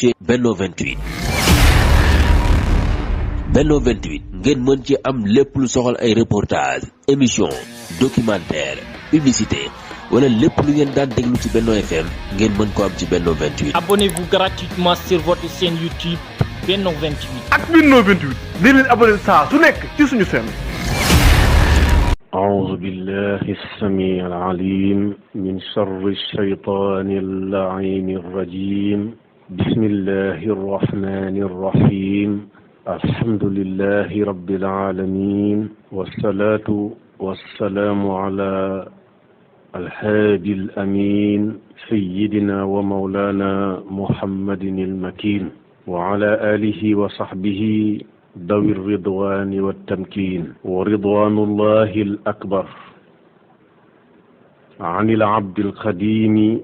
ci Benno 28. Benno 28 ngeen mën ci am lépp lu soxal ay reportage émission documentaire publicité wala lépp lu ngeen daan déglu ci Benno FM ngeen mën ko am ci Benno 28. Abonnez-vous gratuitement sur votre chaîne YouTube Benno 28. ak Benno 28 di leen abonné saa su nekk ci suñu chaîne. أعوذ بالله السميع العليم من شر الشيطان اللعين الرجيم بسم الله الرحمن الرحيم الحمد لله رب العالمين والصلاة والسلام على الهادي الأمين سيدنا ومولانا محمد المكين وعلى آله وصحبه ذوي الرضوان والتمكين ورضوان الله الأكبر عن العبد الخديم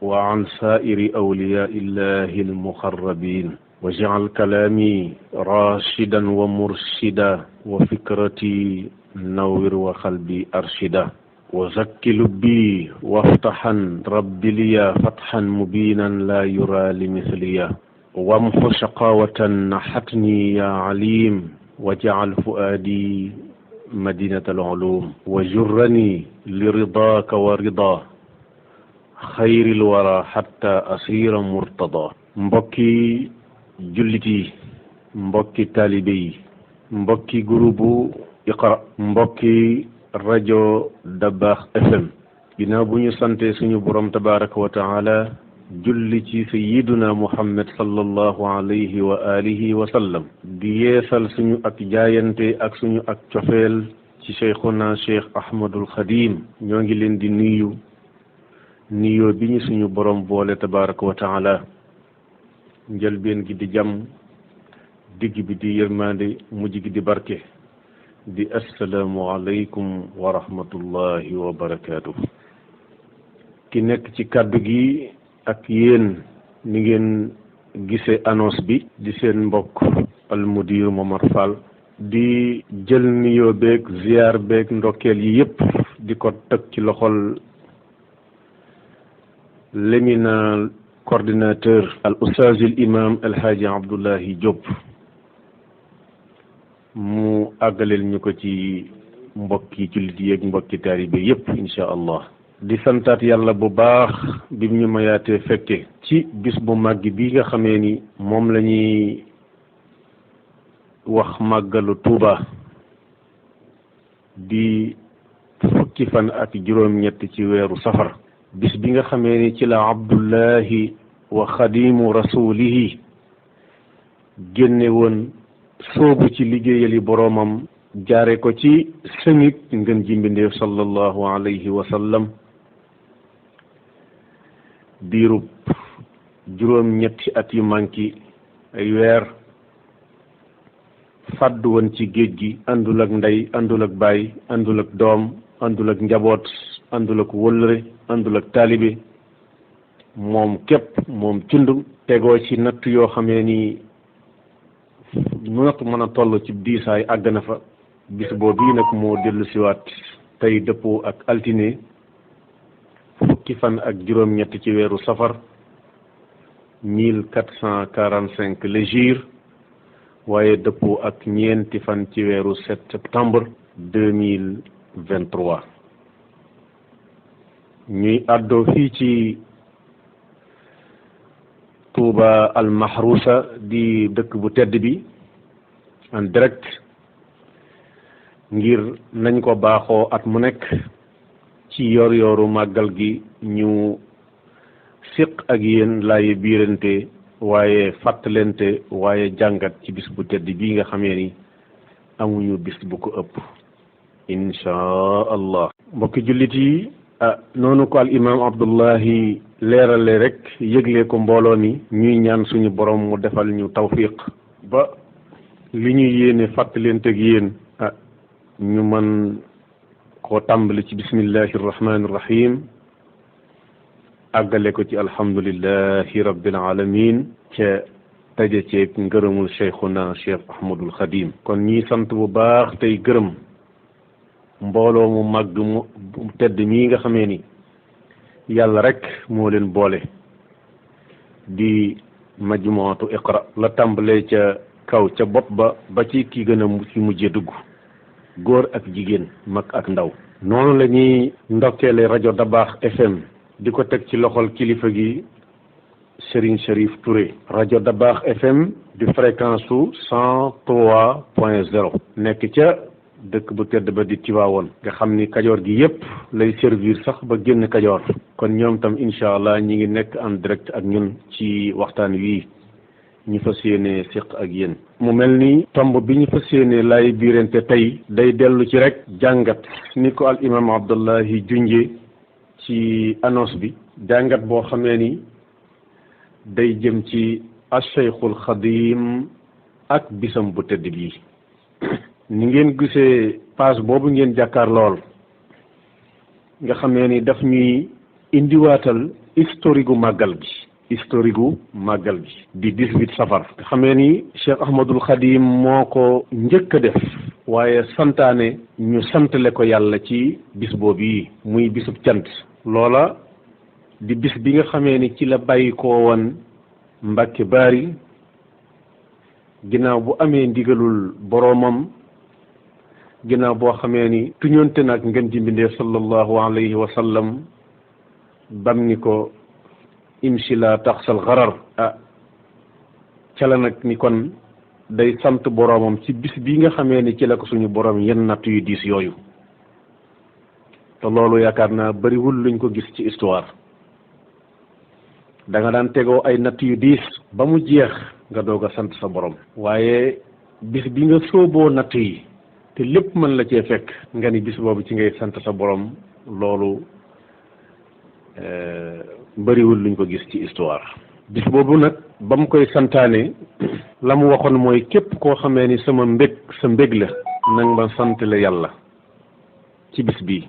وعن سائر أولياء الله المقربين واجعل كلامي راشدا ومرشدا وفكرتي نور وقلبي أرشدا وزكي لبي وافتحا رب لي فتحا مبينا لا يرى لمثليا وامحو شقاوة نحتني يا عليم واجعل فؤادي مدينة العلوم وجرني لرضاك ورضا خير الورى حتى أصير مرتضى mbokki jullit yi mbokki taalibe yi mbokki groupe Iqra mbokki rajo Dabakh FM ginnaaw bu ñu sante suñu borom tabaraka wa taala julli ci sayyiduna Muhammad sallallahu alayhi wa alihi wa sallam di yeesal suñu ak jaayante ak suñu ak cofeel ci cheikhuna cheikh Ahmadul Khadim ñoo ngi leen di nuyu nuyoo bi ñu suñu borom boole tabaraka wa taala njëlbeen gi di jàmm digg bi di yërmande mujj gi di barke di assalaamu alaykum wa rahmatullahi wa barakaatu. ki nekk ci kàddu gi ak yéen ni ngeen gisee annonce bi di seen mbokk almudir Momar Fall di jël nuyoo beeg ziar beeg ndokkeel yi yépp di ko teg ci loxol l'éminent coordinateur al oustaz al imam El Hadji Abdoulahi Diop mu àggaleel ñu ko ci mbokki jullit yeeg mbokki taalibe yépp insha allah di santaat yàlla bu baax bi ñu mayaatee fekke ci bis bu màgg bi nga xamee ni moom la ñuy wax màggalu Tuuba di fukki fan ak juróom-ñett ci weeru safar bis bi nga xamee ni ci la abdullahi wa xadimu rasulihi génne woon soobu ci liggéeyali boroomam jaare ko ci sëngit ngën ji mbindeef sallallahu alayhi wa sallam diirub juróom-ñetti at yu manki ay weer fàddu woon ci géej gi àndul ak ndey àndul ak baay àndul ak doom àndul ak njaboot àndul ak wëllëre àndul ak taalibe moom képp moom cundum tegoo ci natt yoo xamee ni nu natt mën a toll ci diisaay àgg na fa bis boobu nag moo dellu siwaat tey dëppoo ak altine fukki fan ak juróom-ñett ci weeru safar 1445 légir waaye dëppoo ak ñeenti fan ci weeru septembre 2023 ñuy àddoo fii ci Touba al Mahrousa di dëkk bu tedd bi en direct ngir nañ ko baaxoo at mu nekk ci yor yoru màggal gi ñu siq ak yéen laaye biirante waaye fàttalente waaye jàngat ci bis bu tedd bii nga xamee ni amuñu bis bu ko ëpp inchaa allah mbokki jullit yi noonu ko al imam Abdullahi leerale rek yëgle ko mbooloo mi ñuy ñaan suñu borom mu defal ñu tawfiq ba li ñu yéene fàttalente ak yéen ñu mën koo tàmbali ci bismillahi irrahmani irrahim àggale ko ci alhamdulillahi rabbil alamin ca daje ceeg ngërëmul cheikhuna cheikh ahmadul xadim kon ñi sant bu baax tey gërëm mbooloo mu màgg mu tedd mii nga xamee ni yàlla rek moo leen boole di majmuatu Iqra la tàmbalee ca kaw ca bopp ba ci ki gën a ci mujjee dugg góor ak jigéen mag ak ndaw. noonu la ñuy ndokkeele rajo Dabakh FM di ko teg ci loxol kilifa gi Serigne Cherif Touré. rajo Dabakh FM di fréquence su 103.0 nekk ca dëkk bu tedd ba di Tivaouane nga xam ni kajoor gi yépp lay servir sax ba génn kajoor. kon ñoom tam incha allah ñi ngi nekk en direct ak ñun ci waxtaan wii ñu fas yéene séq ak yéen. mu mel ni tomb bi ñu fas yéene lay biirante tey day dellu ci rek jàngat ni ko al imam Abdullahi junje ci annonce bi. jàngat boo xamee ni day jëm ci Cheikhul Xadim ak bisam bu tëdd bii. ni ngeen gisee page boobu ngeen jàkkaar lool nga xamee ni daf ñuy indiwaatal historique gu màggal gi di 18 safar nga xamee ni Cheikh Ahmadul Xadim moo ko njëkk a def waaye santaane ñu santale ko yàlla ci bis boobu yi muy bisub cant. loola di bis bi nga xamee ni ci la bàyyi ko woon Mbàkke Baari ginnaaw bu amee ndigalul boroomam ginnaaw boo xamee ni tuñoonte nag ngeen ji mbindee sallallahu alayhi wa sallam bam ni ko imsi la taxsal xarar ca la nag ni kon day sant boroomam ci bis bi nga xamee ni ci la ko suñu boroom yenn natt yu diis yooyu te loolu yaakaar naa bariwul luñ ko gis ci histoire da nga daan tegoo ay natt yu diis ba mu jeex nga doog a sant sa borom. waaye bis bi nga sóoboo natt yi te lépp mën la cee fekk nga ni bis boobu ci ngay sant sa borom loolu bariwul luñ ko gis ci histoire. bis boobu nag ba mu koy santaane la mu waxoon mooy képp koo xamee ni sama mbég sa mbég la nang ma sant la yàlla ci bis bii.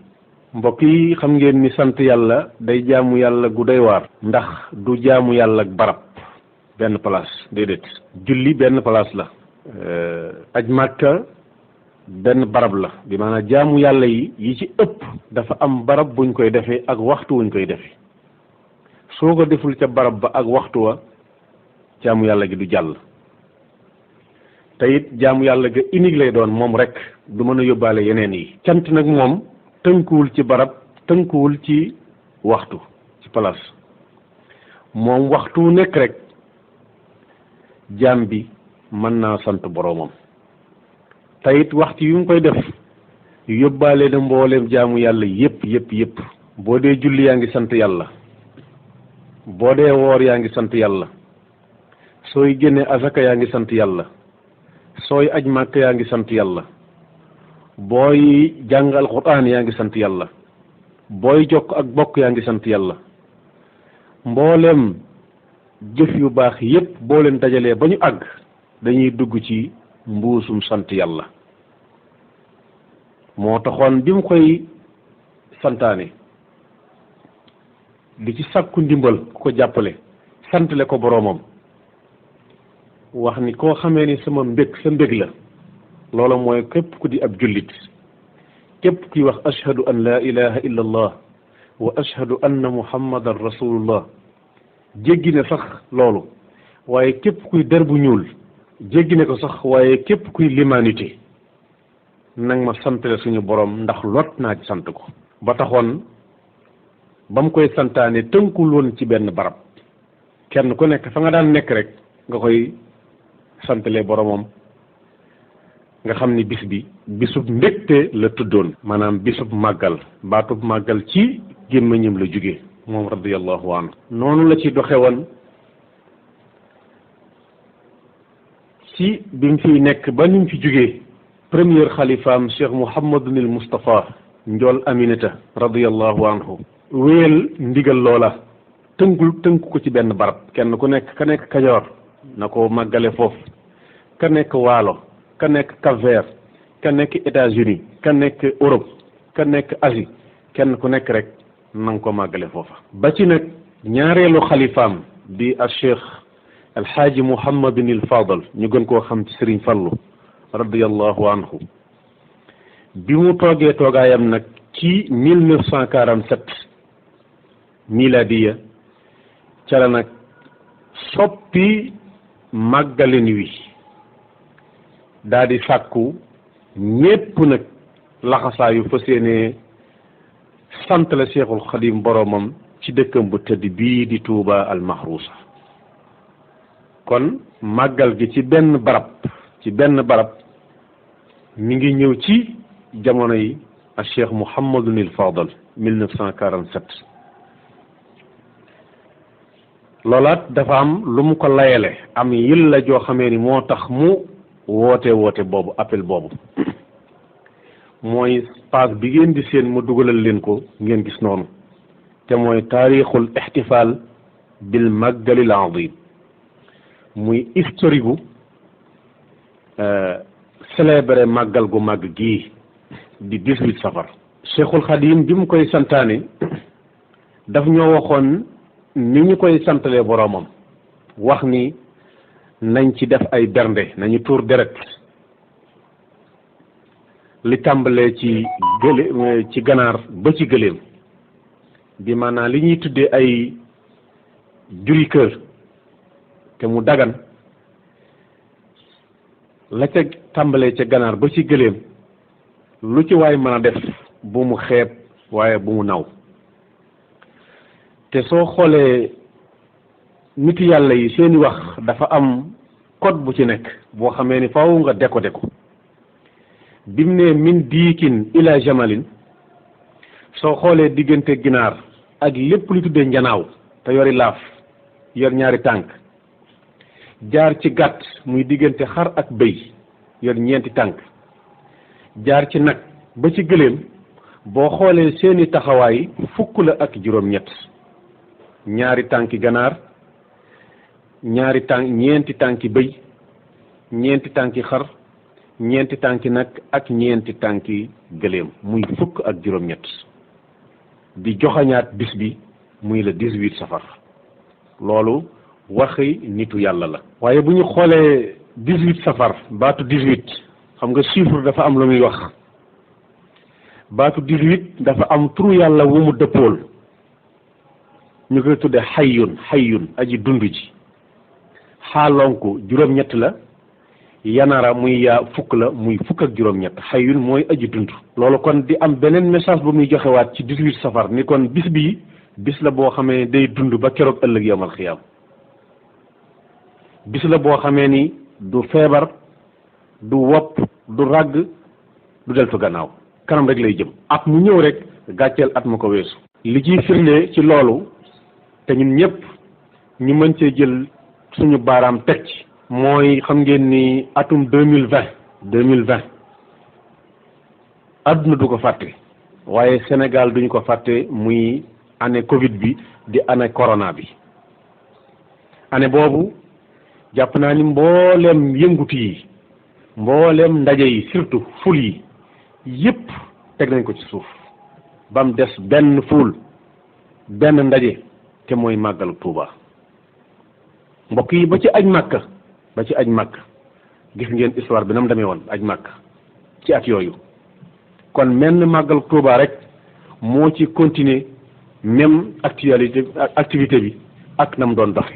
mbokk yi xam ngeen ni sant yàlla day jaamu yàlla gu doy waar. ndax du jaamu yàlla ak barab benn place déedéet. julli benn place la. aj màkka benn barab la bi maanaam jaamu yàlla yi ci ëpp dafa am barab buñ koy defee ak waxtu wuñ koy defee soo ko deful ca barab ba ak waxtu wa jaamu yàlla gi du jàll. te it jaamu yàlla ga unique lay doon moom rek du mën a yóbbaale yeneen yi. cant nag moom tënkuwul ci barab tënkuwul ci waxtu ci place moom waxtu nekk rek jaam bi mën naa sant boroomam. te it waxtu yu mu koy def yóbbaale na mbooleem jaamu yàlla yépp boo dee julli yaa ngi sant yàlla, boo dee woor yaa ngi sant yàlla, sooy génne asaka yaa ngi sant yàlla, sooy aj màkk yaa ngi sant yàlla, booy jàng alxuraan yaa ngi sant yàlla, booy jokk ak bokk yaa ngi sant yàlla. mbooleem jëf yu baax yépp boo leen dajalee ba ñu àgg dañuy dugg ci mbuusum sant yàlla. moo taxoon bi mu koy santaane di ci sàkku ndimbal ku ko jàppale santale ko boroomam, wax ni koo xamee ni sama mbég sa mbég la, loola mooy képp ku di ab jullit, képp kuy wax ashhadu an la ilaha illa allah wa ashhadu anna muhammadan rasulullah, jéggi ne sax loolu, waaye képp kuy der bu ñuul jéggi ne ko sax, waaye képp kuy l'humanité nag ma santale suñu borom ndax lot naa ci sant ko. ba taxoon ba mu koy santaane tënkul woon ci benn barab, kenn ku nekk fa nga daan nekk rek nga koy santale boromam. nga xam ni bis bi bisub mbégte la tuddoon, maanaam bisub màggal, baatub màggal ci gémmiñam la jóge moom radiyallahu anhu. noonu la ci doxe woon ci bi mu fiy nekk ba ni mu fi jógee. premier xalifaam Cheikh Mouhamadunil Moustapha Njool Aminata radiyallahu anhu wéyal ndigal loola, tënku ko ci benn barab. kenn ku nekk ka nekk Kajoor na ko màggale foofu, ka nekk Waalo, ka nekk Cap-Vert, ka nekk États-Unis, ka nekk Europe, ka nekk Asie, kenn ku nekk rek na nga ko màggale foofa. ba ci nag ñaareelu xalifaam di al Cheikh Alxaaji Mouhamadunil Fadal, ñu gën koo xam ci Serigne Fallou radiyallahu anhu, bi mu toogee toogaayam nag ci 1947 miladiya, ca la nag soppi màggalin wi daal di sàkku ñépp nag laxasaayu fas yéene sant la Cheikhul Khadim boromam ci dëkkam bu tëdd bii di Touba al Mahrousa. kon màggal gi ci benn barab mi ngi ñëw ci jamono yi ak Cheikh Mouhamadunil Fadal 1947 loolaat dafa am lu mu ko layale am yil la joo xamee ni moo tax mu woote boobu appel boobu mooy page bi ngeen di seen mu dugalal leen ko ngeen gis noonu te mooy taarixul ixtifaal bil màggalil azim muy historique gu célébrer màggal gu màgg gii di 18 safar. Cheikhul Khadim bi mu koy santaane daf ñoo waxoon ni ñu koy santalee boroomam wax ni nañ ci def ay bernde nañu tuur deret li tàmbalee ci ganaar ba ci gëléem bi maanaam li ñuy tuddee ay juri kër te mu dagan la ca tàmbalee ca ganaar ba ci gëléem lu ci waay mën a def bu mu xeeb waaye bu mu naw te soo xoolee nit yàlla yi seeni wax dafa am code bu ci nekk boo xamee ni faaw nga décoder ko bi mu ne min diikin ila jamalin soo xoolee diggante ginaar ak lépp lu tuddee njanaaw te yori laaf yor ñaari tànk jaar ci gàtt muy diggante xar ak bëy yor ñeenti tànk jaar ci nag ba ci gëléem boo xoolee seeni taxawaay fukk la ak juróom-ñett ñaari tànki ganaar ñeenti tànki bëy ñeenti tànki xar ñeenti tànki nag ak ñeenti tànki gëléem muy fukk ak juróom-ñett di joxañaat bis bi muy le 18 safar loolu waxi nitu yàlla la. waaye bu ñu xoolee 18 safar baatu 18 xam nga chiffre dafa am lu muy wax baatu 18 dafa am turu yàlla wu mu dëppool ñu koy tudde xayyun aji dund ji xaalonku juróom-ñett la yanara muy yaa fukk la muy fukk ak juróom-ñett xayyun mooy aji dund. loolu kon di am beneen message bu muy joxewaat ci 18 safar ni kon bis bii bis la boo xamee day dund ba keroog ëllëg yawmal xiyaam bis la boo xamee ni du feebar du wopp du ràgg du deltu gannaaw kanam rek lay jëm at mu ñëw rek gàcceel at ma ko weesu. li ciy firnde ci loolu te ñun ñëpp ñu mën cee jël suñu baaraam teg ci mooy xam ngeen ni atum 2020 adduna du ko fàtte waaye Sénégal duñu ko fàtte muy année Covid bi di année corona bi année boobu jàpp naa ni mbooleem yëngutu yi mbooleem ndaje yi surtout ful yi yëpp teg nañ ko ci suuf ba mu des benn ful benn ndaje te mooy màggalu Tuuba mbokk yi ba ci aj màkk gis ngeen histoire bi na mu demee woon aj màkk ci at yooyu kon menn màggalu Tuuba rek moo ci continuer même activité bi ak na mu doon doxe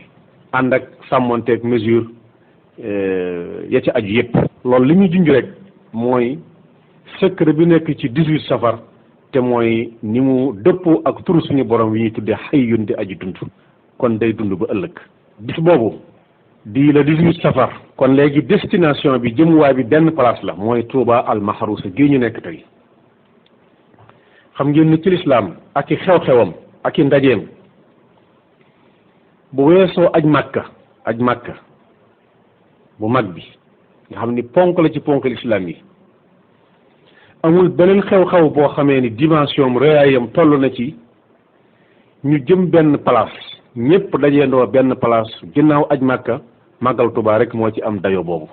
ànd ak sàmmonteeg mesure ya ci aju yëpp. loolu li muy junj rek mooy secret bi nekk ci 18 safar te mooy ni mu dëppoo ak turu suñu borom yi ñuy tuddee xayyun di aji dund kon day dund ba ëllëg. bis boobu di le 18 safar kon léegi destination bi jëmuwaay bi benn place la mooy Touba al Mahrousa gii ñu nekk tey xam ngeen ni ci lislaam ak i xew-xewam ak i ndajeem bu weesoo aj màkka bu mag bi nga xam ni ponk la ci ponk lislaam yi amul beneen xew-xew boo xamee ni dimension am réyaayam toll na ci ñu jëm benn place ñëpp dajeendoo benn place ginnaaw aj màkka màggal Tuubaa rek moo ci am dayo boobu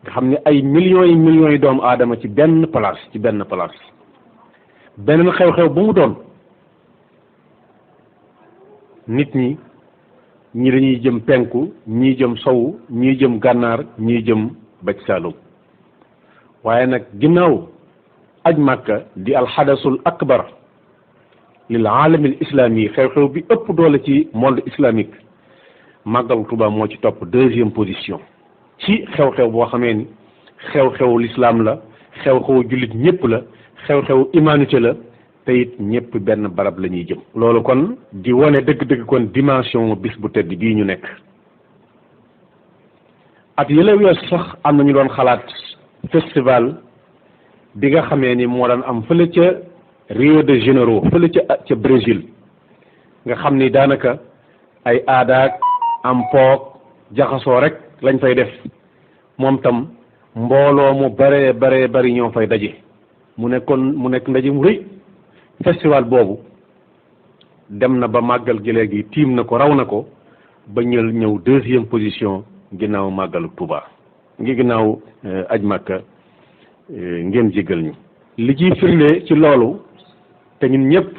nga xam ne ay millions yi doomu aadama ci benn place beneen xew-xew bu mu doon nit ñi dañuy jëm penku ñii jëm sowu ñii jëm gànnaar ñii jëm baj saalum waaye nag ginnaaw aj màkka di alxadasul akbar lil aalamil islami xew-xew bi ëpp doole ci monde islamique màggalu Tuuba moo ci topp deuxième position ci xew-xew boo xamee ni xew-xewu l'islam la xew-xewu jullit ñëpp la xew-xewu humanité la te it ñëpp benn barab la ñuy jëm. loolu kon di wane dëgg-dëgg kon dimension bis bu tedd bii ñu nekk. at yële weesu sax am na ñu doon xalaat festival bi nga xamee ni moo daan am fële ca Rio de Janeiro fële ca Brésil nga xam ni daanaka ay aadaak am poog jaxasoo rek lañ fay def moom tam mbooloo mu bare bari ñoo fay daje mu nekk ndaje mu rëy. festival boobu dem na ba màggal gi léegi tiim na ko raw na ko ba ñëw deuxième position ginnaaw màggalu Tuuba ngi ginnaaw aj Makka ngeen jégal ñu li ciy firnde ci loolu te ñun ñëpp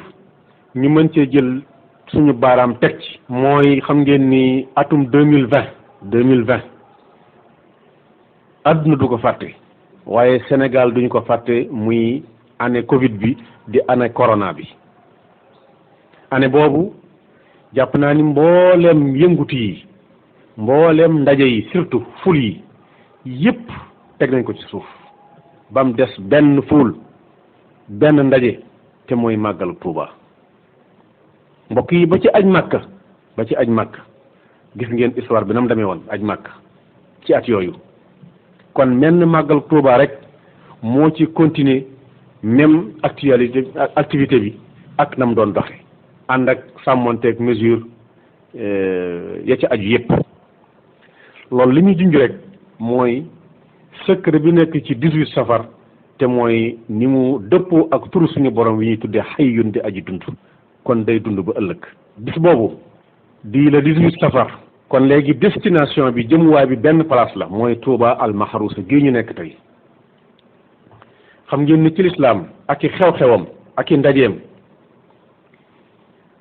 ñu mën cee jël suñu baaraam teg ci mooy xam ngeen ni atum 2020 àdduna du ko fàtte waaye Sénégal duñu ko fàtte muy année Covid bi di année corona bi année boobu jàpp naa ni mbooleem yëngutu yi mbooleem ndaje yi surtout ful yi yëpp teg nañ ko ci suuf ba mu des benn ful benn ndaje te mooy màggalu Tuuba mbokk yi ba ci aj Makka gis ngeen histoire bi na mu demee woon aj Makka ci at yooyu kon menn màggalu Tuuba rek moo ci continuer même activité bi ak nam doon doxe ànd ak sàmmonteeg mesure ya ci aju yëpp loolu li ñuy junj rek mooy secret bi nekk ci 18 safar te mooy ni mu dëppoo ak turu suñu borom yi ñuy tuddee xayyun di aji dund kon day dund ba ëllëg bis boobu di la 18 safar kon léegi destination bi jëmuwaay bi benn place la mooy Touba al Mahrousa gi ñu nekk tey xam ngeen ni ci lislaam ak i xew-xewam ak i ndajeem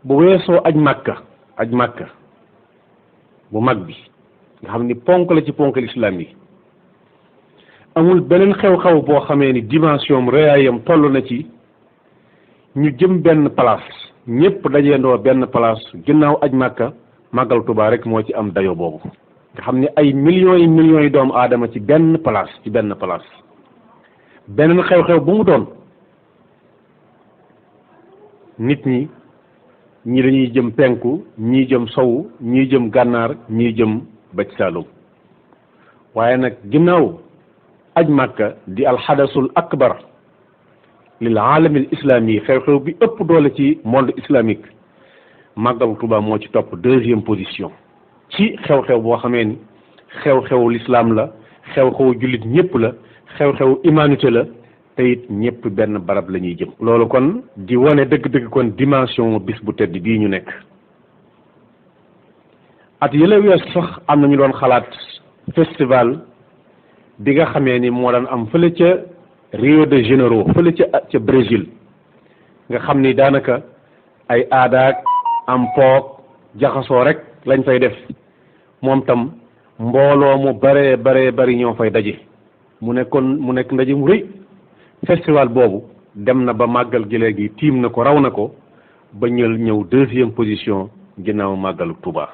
bu weesoo aj Makka bu mag bi nga xam ni ponk la ci ponk lislaam yi amul beneen xew-xew boo xamee ni dimension am réyaayam toll na ci ñu jëm benn place ñëpp dajeendoo benn place ginnaaw aj Makka màggal Tuubaa rek moo ci am dayo boobu nga xam ni ay millions yi doomu aadama ci benn place beneen xew-xew bu mu doon nit ñi dañuy jëm penku ñii jëm sowu ñii jëm gànnaar ñii jëm bëj saalum waaye nag ginnaaw aj Makka di alxadasul akbar lil aalamil islami xew-xew bi ëpp doole ci monde islamique màggalu Tuuba moo ci topp deuxième position ci xew-xew boo xamee ni xew-xewu l'islam la xew-xewu jullit ñëpp la xew-xew humanité la te it ñëpp benn barab la ñuy jëm. loolu kon di wane dëgg-dëgg kon dimension bis bu tedd bii ñu nekk. at yële weesu sax am na ñu doon xalaat festival bi nga xamee ni moo daan am fële ca Rio de Janeiro fële ca Brésil nga xam ni daanaka ay aadaak am poog jaxasoo rek lañ fay def moom tam mbooloo mu bare bari ñoo fay daje mu nekk ndaje mu rëy. festival boobu dem na ba màggal gi léegi tiim na ko raw na ko ba ñëw deuxième position ginnaaw màggalu Tuuba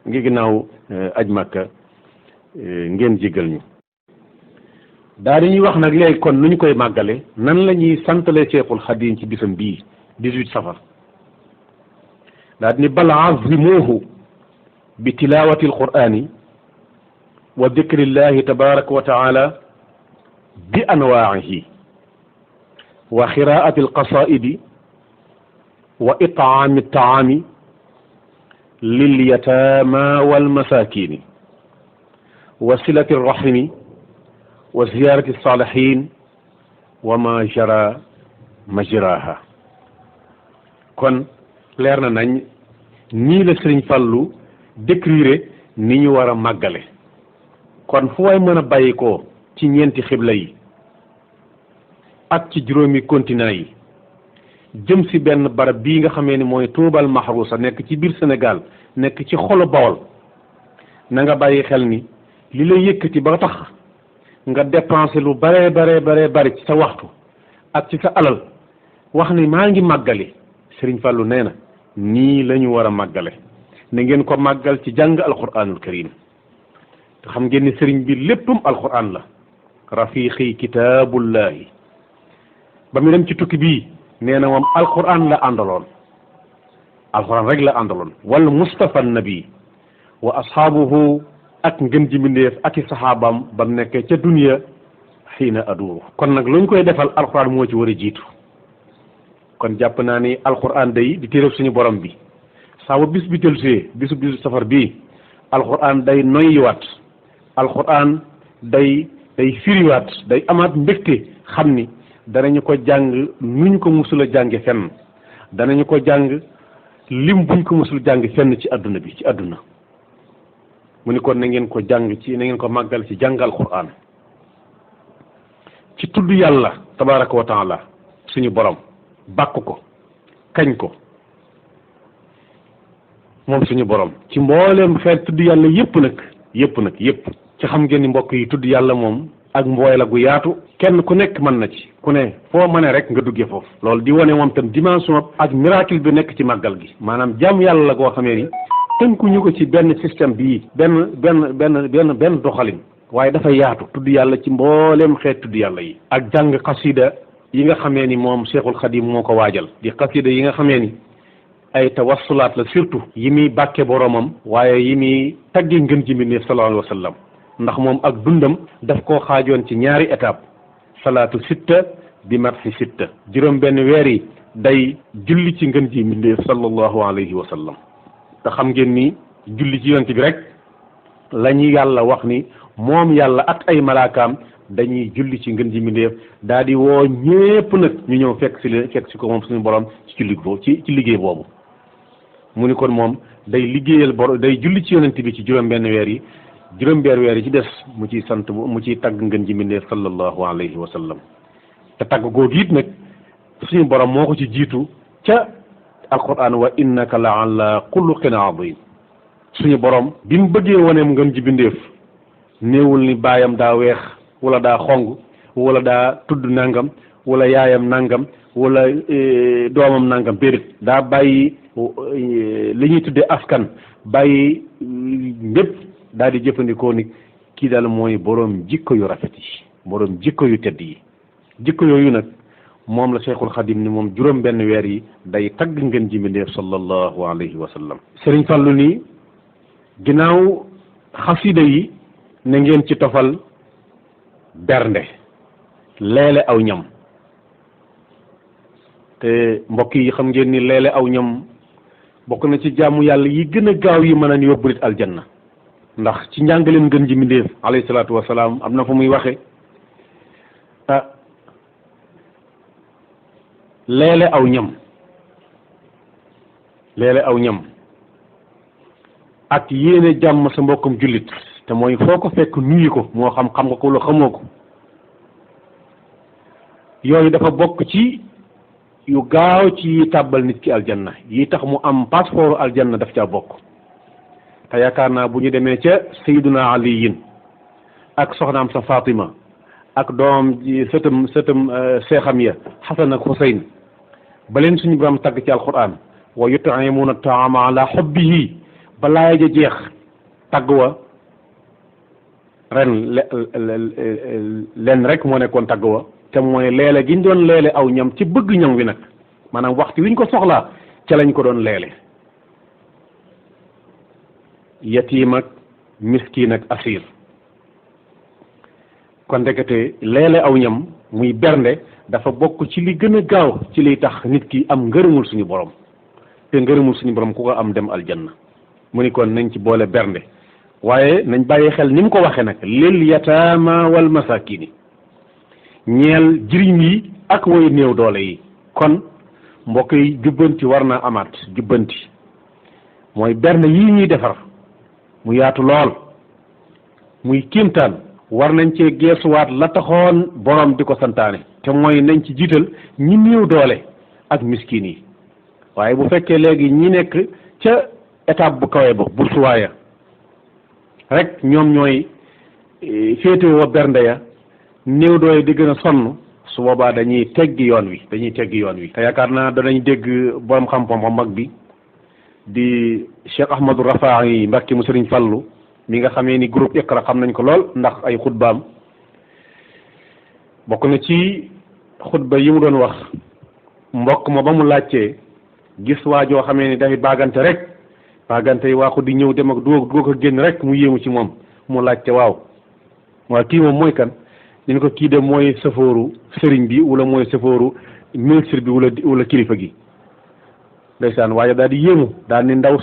ngi ginnaaw aj Makka ngeen jégal ñu daa dañuy wax nag léegi kon nu ñu koy màggale nan la ñuy santale Cheikhul Khadim ci bisam bii 18 safar daa di ni bal azimuhu bi tilawati alqurani wa dikrillahi tabaraka wa taala bi anwaa'ihi wa xiraati alqasaidi wa itaami altaami lilyataama walmasakini wa silati alrahimi wa ziyarati alsalihin wa ma jara majraha kon leer na nañ nii la Sëriñ Fallu décrire ni ñu war a màggale kon fu waay mën a bàyyi ko ci ñeenti xibla yi ak ci juróomi continent yi jëm si benn barab bii nga xamee ni mooy Tuubal Mahrusa nekk ci biir Sénégal nekk ci xolu Bawol na nga bàyyi xel ni li la yëkkati ba tax nga dépensé lu bare bari ci sa waxtu ak ci sa alal wax ni maa ngi màggali Sëriñ Fàllu nee na nii la ñu war a màggale na ngeen ko màggal ci jàng alquranul karim te xam ngeen ni sëriñ bi léppam alquran la rafiqi kitaabullahi ba mu dem ci tukki bii nee na moom alquran la àndaloon alquran rek la àndaloon wal mustafa nabi wa ashaabuhu ak ngën ji mbindeef ak i saxaabaam ba mu nekkee ca duniya xiina aduuru kon nag lu ñu koy defal alquran moo ci war a jiitu kon jàpp naa ni alquran day di téereb suñu borom bi saa ba bis bi tëlsee bisu safar bii alquran day noyyiwaat alquran day firiwaat day amaat mbégte xam ni danañu ko jàng nuñ ko musul a jànge fenn danañu ko jàng lim buñ ko musul jàng fenn ci adduna bi ci adduna mu ni kon na ngeen ko jàng ci na ngeen ko màggal ci jàng alquran ci tudd yàlla tabaraka wa taala suñu borom bàkk ko kañ ko moom suñu borom ci mbooleem xeet tudd yàlla yépp ci xam ngeen ni mbokk yi tudd yàlla moom ak mbooy la gu yaatu kenn ku nekk mën na ci ku ne foo mëne rek nga duggee foofu loolu di wane moom tam dimension ak miracle bi nekk ci màggal gi maanaam jàmm yàlla la goo xamee ni tënkuñu ko ci benn système bii benn doxalin waaye dafa yaatu tudd yàlla ci mbooleem xeet tudd yàlla yi ak jàng xasida yi nga xamee ni moom Cheikhul Khadim moo ko waajal di xasida yi nga xamee ni ay tawassulaat la surtout yi muy bàkke boromam waaye yi muy taggi ngën ji mbindéef sallallahu alayhi wa sallam ndax moom ak dundam daf koo xaajoon ci ñaari étape salaatu sitta bi marxi sitta juróom benn weer yi day julli ci ngën ji mbindéef sallallahu alayhi wa sallam te xam ngeen ni julli ci yonent bi rek la ñu yàlla wax ni moom yàlla ak ay malaakaam dañuy julli ci ngën ji mbindéef daal di woo ñépp nag ñu ñëw fekk si ko moom suñu borom ci julli boobu ci liggéey boobu mu ni kon moom day liggéeyal day julli ci yonent bi ci juróom benn weer yi juróom benn weer yi ci des mu ciy sant mu ciy tagg ngën ji mbindéef sallallahu alayhi wa sallam te tagg googu it nag suñu borom moo ko ci jiitu ca alquran wa innaka la ala xuluqin azim suñu borom bi mu bëggee waneem ngën ji mbindéef néewul ni baayam daa weex wala daa xong wala daa tudd nangam wala yaayam nangam wala doomam nangam bérit daa bàyyi li ñuy tuddee askan bàyyi lépp daal di jëfandikoo ni kii daal mooy boroom jikko yu rafet yi boroom jikko yu tedd yi jikko yooyu nag moom la Cheikhul Khadim ni moom juróom benn weer yi day tagg ngeen ji mbindéef sallallahu alayhi wa sallam Sëriñ Fallu ni ginnaaw xasida yi na ngeen ci tofal bernde leele aw ñam te mbokk yi xam ngeen ni leele aw ñam bokk na ci jaamu yàlla yi gën a gaaw yi mën a yóbbu nit aljanna ndax ci njàngaleem ngën ji mbindéef alayhi salaatu wasalaam am na fu muy waxe leele aw ñam ak yéene jàmm sa mbokkum jullit te mooy foo ko fekk nuyu ko moo xam nga ko wala xamoo ko yooyu dafa bokk ci yu gaaw ci tàbbal nit ki aljanna yi tax mu am passeport aljanna daf caa bokk te yaakaar naa bu ñu demee ca Sayyiduna Aliyin ak soxnaam sa Fatima ak doom ji sëtam seexam ya Xasan ak Xuseyn ba leen suñu borom tagg ci alquran wa yut'imuuna taama ala hubbihi ba laaya ja jeex tagg wa ren leen rek moo nekkoon tagg wa te mooy leele gi ñu doon leele aw ñam ci bëgg ñam wi nag maanaam waxtu wi ñu ko soxlaa ca lañ ko doon leele yatiim ak miskiin ak asiir kon ndekete leele aw ñam muy bernde dafa bokk ci li gën a gaaw ci liy tax nit ki am ngërëmul suñu borom te ngërëmul suñu borom ku ko am dem aljanna mu ni kon nañ ci boole bernde waaye nañ bàyyi xel ni mu ko waxee nag lil yataama wal masakini ñeel jirim yi ak woy néew doole yi kon mbokk yi jubbanti war naa amaat jubbanti mooy bernde yii ñuy defar mu yaatu lool muy kiimtaan war nañ cee geesuwaat la taxoon borom di ko santaane te mooy nañ ci jiital ñi néew doole ak miskin yi waaye bu fekkee léegi ñi nekk ca étape bu kawe ba bursuwaaya rek ñoom ñooy féetewoo bernde ya néew doole di gën a su boobaa dañuy teggi yoon wi te yaakaar naa danañ dégg borom xam-xam mag bi di Cheikh Ahmadou Rafahi Mbacke mu Sëriñ Fallu mi nga xamee ni groupe Iqra xam nañ ko lool ndax ay xutbaam bokk na ci xutba yi mu doon wax mbokk ma ba mu laajtee gis waa joo xamee ni dafay baagante yi waaxu di ñëw dem ak dugg ko génn rek mu yéemu ci moom mu laajte waaw kii moom mooy kan ñu ko kii de mooy safooru sëriñ bi wala mooy safooru ministre bi wala kilifa gi ndeysaan waaye daal di yéemu daal ni ndaw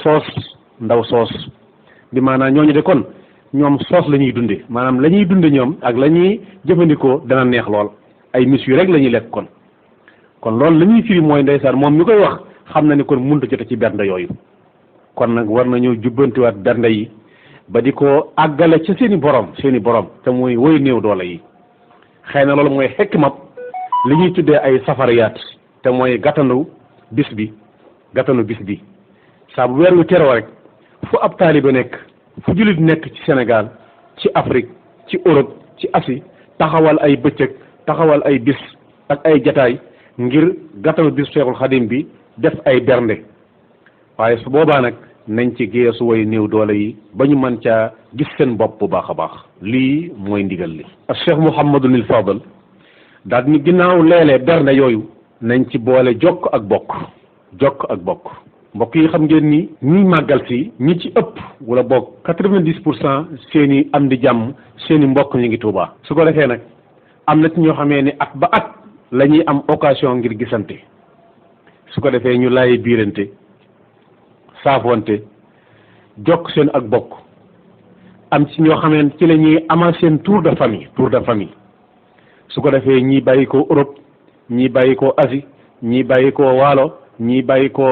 soos bi maanaam ñooñu de kon ñoom soos la ñuy dunde maanaam la ñuy dunde ñoom ak la ñuy jëfandikoo dana neex lool ay mis yu rek la ñuy lekk kon loolu la ñuy firi mooy ndeysaan moom mi koy wax xam na ni kon mënut a jote ci bernde yooyu kon nag war nañu jubbantiwaat bernde yi ba di ko àggale ca seeni borom te muy woy néew doole yi xëy na loolu mooy xekmat li ñuy tuddee ay safariyaat te mooy gàttanu bis bi saa bu weer wi teroo rek fu ab taaliba nekk fu jullit nekk ci Sénégal ci Afrique ci Europe ci Asie taxawal ay bëccëg taxawal ay bis ak ay jataay ngir gàttanu bis Seexul Xadim bi def ay bernde waaye su boobaa nag nañ ci geesu way néew doole yi ba ñu mën caa gis seen bopp bu baax a baax lii mooy ndigal li ak Cheikh Mouhamadul Fadal daal ni ginnaaw leelee bernde yooyu nañ ci boole jokk ak bokk mbokk yi xam ngeen ni ñuy màggal si ñi ci ëpp wala boog 90% seen i am di jàmm seen i mbokk ñu ngi Tuubaa su ko defee nag am na ci ñoo xamee ni at ba at la ñuy am occasion ngir gisante su ko defee ñu laayi biirante saafonte jokk seen ak bokk am ci ñoo xamee ci la ñuy amal seen tour de famille su ko defee ñii bàyyi ko Europe ñii bàyyi ko Asie ñii bàyyi ko Waalo ñii bàyyi ko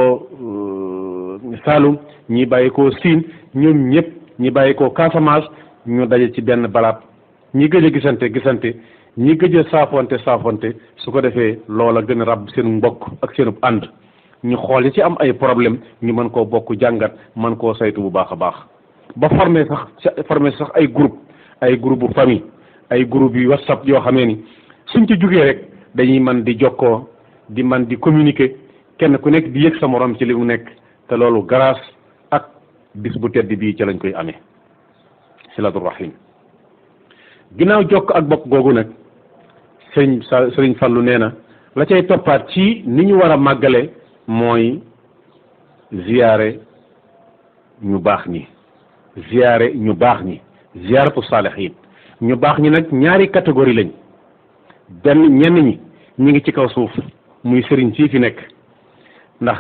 Saalum ñii bàyyi ko Siin ñoom ñëpp ñi bàyyi ko Casamance ñu daje ci benn barab ñi gëj a gisante ñi gëj a saafonte su ko defee loola gën a ràbb seen mbokk ak seen ànd ñu xool yi ci am ay problème ñu mën koo bokk jàngat mën koo saytu bu baax a baax ba former sax ay groupe bu famille ay groupe yu WhatsApp yoo xamee ni suñ ci jugee rek dañuy mën di jokkoo di mën di communiquer kenn ku nekk di yëg sa morom ci li mu nekk te loolu grâce ak bis bu tedd bii ci lañ koy amee silatu rahim ginnaaw jokk ak bokk googu nag sëriñ Fallu nee na la cay toppaat ci ni ñu war a màggale mooy ziyaare ñu baax ñi ziyaaratu saalihiin ñu baax ñi nag ñaari catégorie lañ ñenn ñi ñu ngi ci kaw suuf muy sëriñ sii fi nekk ndax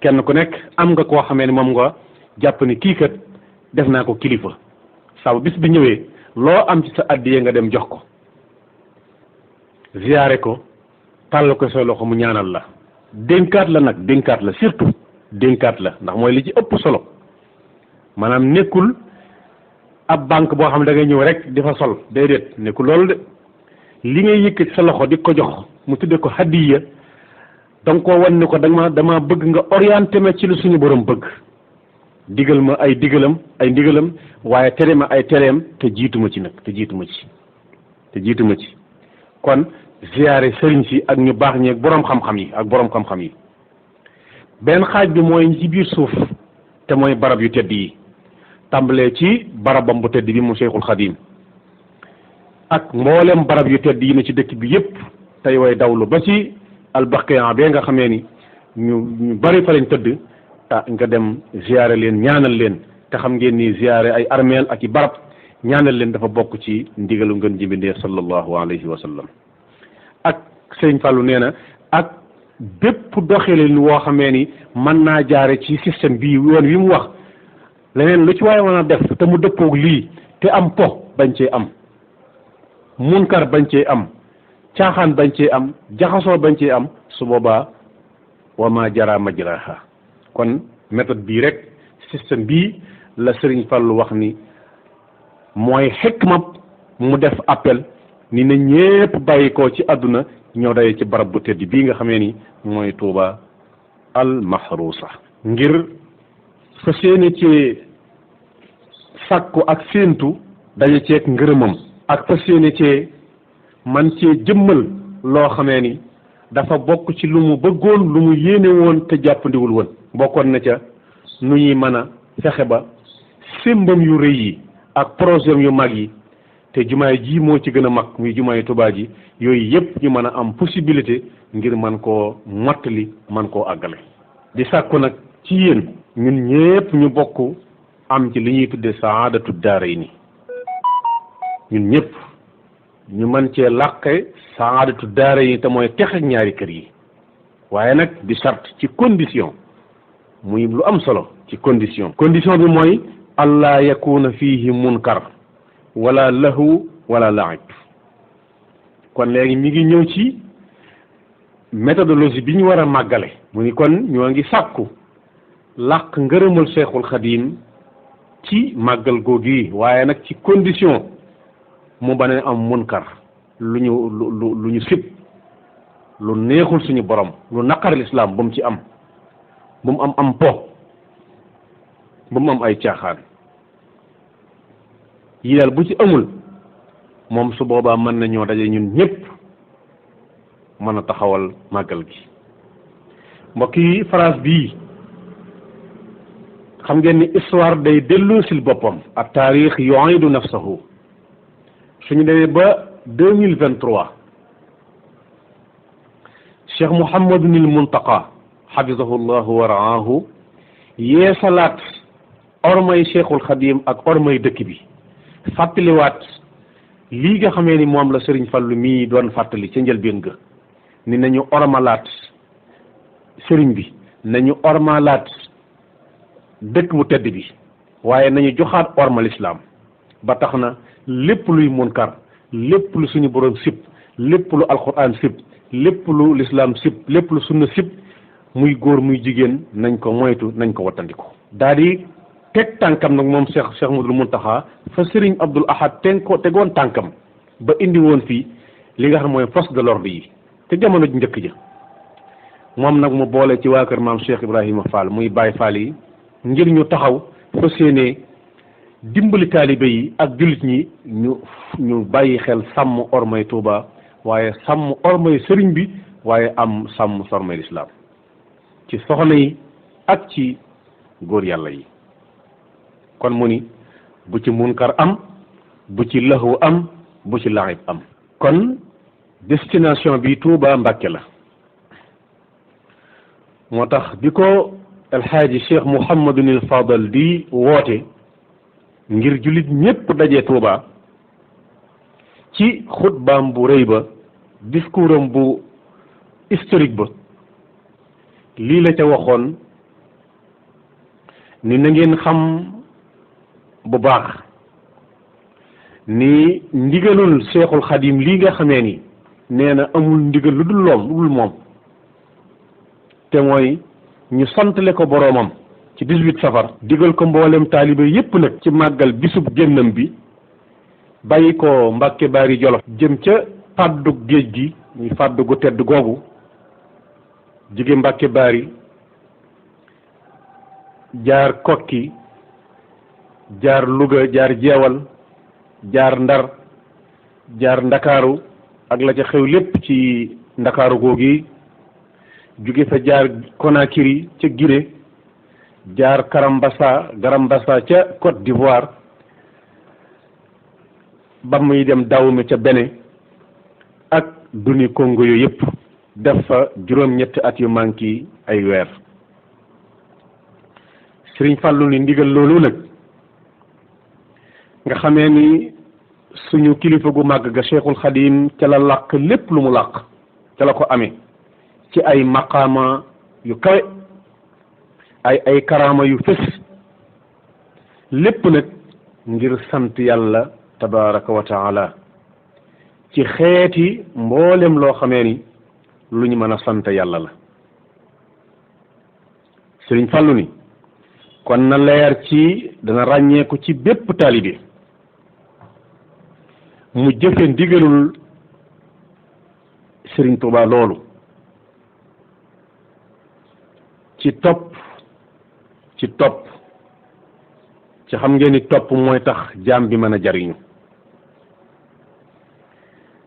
kenn ku nekk am nga koo xamee ni moom nga jàpp ni kii kat def naa ko kilifa saa bu bis bi ñëwee loo am ci sa addiya nga dem jox ko ziyaare ko tàll ko sa loxo mu ñaanal la dénkaat la surtout dénkaat la ndax mooy li ci ëpp solo maanaam nekkul ab banque boo xam ne da ngay ñëw rek di fa sol déedéet nekkul loolu de li ngay yëkkati sa loxo di ko jox mu tudde ko hadiya danga koo wan ni ko dama bëgg nga orienté ma ci lu suñu borom bëgg digal ma ay ndigalam waaye tere ma ay tereem te jiitu ma ci kon ziyaare sëriñ si ak ñu baax ñi ak boroom xam-xam yi benn xaaj bi mooy ñi ci biir suuf te mooy barab yu tedd yi tàmbalee ci barabam bu tedd bi mu Cheikhul Khadim ak mboolem barab yu tedd yi ne ci dëkk bi yépp tey way dawlu ba ci albaqiya bee nga xamee ni ñu bari fa lañ tëdd nga dem ziyaare leen ñaanal leen te xam ngeen ni ziyaare ay armeel ak i barab ñaanal leen dafa bokk ci ndigalu ngën ji mbindéef sallallahu alayhi wa sallam ak sëñ Fallou nee na ak bépp doxalin woo xamee ni mën naa jaare ci système bii yoon wi mu wax leneen lu ci waaye mën a def te mu dëppoog lii te am po bañ cee am munkar bañ cee am caaxaan bañ cee am jaxasoo bañ cee am su boobaa wa ma jara majraha kon méthode bii rek système bii la Sëriñ Fallu wax ni mooy xikma mu def appel ni na ñépp bàyyi ko ci àdduna ñoo daye ci barab bu tedd bii nga xamee ni mooy Tuuba al mahrusa ngir fa seeni ci sàkku ak séentu daje ceeg ngërëmam ak fa seeni ci man cee jëmmal loo xamee ni dafa bokk ci lu mu bëggoon lu mu yéene woon te jàppandiwul woon bokkoon na ca nu ñuy mën a fexe ba sémbam yu rëy yi ak projet yu mag yi te jumaay ji moo ci gën a mag muy jumaay Tuubaa ji yooyu yëpp ñu mën a am possibilité ngir man koo mottali man koo àggale di sàkku nag ci yéen ñun ñépp ñu bokk am ci li ñuy tudde saadatu daarayni ñun ñëpp ñu mën cee làqe saadatu daarayni te mooy texe ñaari kër yi waaye nag di sart ci condition muy lu am solo ci condition bi mooy allah yakuna fihi munkar wala lahu wala laib kon léegi mi ngi ñëw ci méthodologie bi ñu war a màggale mu ni kon ñoo ngi sàkku làq ngërëmal Seexul Xadiim ci màggal googu waaye nag ci condition mu bañ a am munkar lu ñu sib lu neexul suñu borom lu naqaral islam ba mu ci am bu mu am po bu mu am ay caaxaan yi daal bu ci amul moom su boobaa mën nañoo daje ñun ñëpp mën a taxawal màggal gi mbokk yi phrase bii xam ngeen ni histoire day dellu sil boppam ak taarix yu'idu nafsahu suñu demee ba 2023 Cheikh Mouhamadunil Muntaqa xafizahu llahu wa raahu yeesalaat ormay Cheikhul Xadim ak ormay dëkk bi fàttaliwaat lii nga xamee ni moom la Sëriñ Fallu mii doon fàttali ca njëlbéen ga ni nañu ormalaat sëriñ bi nañu ormalaat dëkk bu tedd bi waaye nañu joxaat ormal islam ba tax na lépp luy munkar lépp lu suñu borom sib lépp lu alquran sib lépp lu l'islam sib lépp lu sunna sib muy góor muy jigéen nañ ko moytu nañ ko wattandiko daal di teg tànkam nag moom Cheikh Mouhamadoul Mountakha fa Serigne Abdoul Ahad tegoon tànkam ba indi woon fii li nga xam mooy force de l'ordre yi te jamono ji njëkk ja moom nag mu boole ci waa kër maam Cheikh Ibrahima Fall muy Baye Fall yi ngir ñu taxaw fa séenee dimbali taalibe yi ak jullit ñi ñu bàyyi xel sàmm ormay Touba waaye sàmm ormay sëriñ bi waaye am sàmm sormay lislaam ci soxna yi ak ci góor yàlla yi kon mu ni bu ci munkar am bu ci laxu am bu ci laxib am kon destination bi Touba Mbàkke la moo tax bi ko alxaaji Cheikh Mouhamadunil Fadal di woote ngir jullit ñépp daje Touba ci xutbaam bu rëy ba discours am bu historique ba lii la ca waxoon ni na ngeen xam bu baax ni ndigalul Seexul Xadim lii nga xamee ni nee na amul ndigal lu dul moom te mooy ñu santale ko boroomam ci 18 safar digal ko mboolem taalibe yépp nag ci màggal bisub génnam bi bàyyi ko Mbàkke Baari Jolof jëm ca fàddug géej gi muy fàddu gu tedd googu jóge Mbàkke Baari jaar Kokki jaar Louga jaar Jeewal jaar Ndar jaar Ndakaaru ak la ca xew lépp ci Ndakaaru googi jóge fa jaar Conakry ca Guinée jaar Garambassa ca Côte d'Ivoire ba muy dem Dahomey ca Bénin ak duni Congo yooyu yëpp def fa juróom-ñetti at yu manki ay weer Sëriñ Fallu ni ndigal loolu nag nga xamee ni suñu kilifa gu màgg ga Cheikhul Khadim ca la làq lépp lu mu làq ca la ko amee ci ay maqaama yu kawe ay karaama yu fës lépp nag ngir sant yàlla tabaraka wa taala ci xeeti mboolem loo xamee ni lu ñu mën a sant yàlla la Sëriñ Fallu ni kon na leer ci dana ràññeeku ci bépp taalibe mu jëfe ndigalul Sëriñ Tuubaa loolu ci topp ci xam ngeen ni topp mooy tax jaam bi mën a jariñu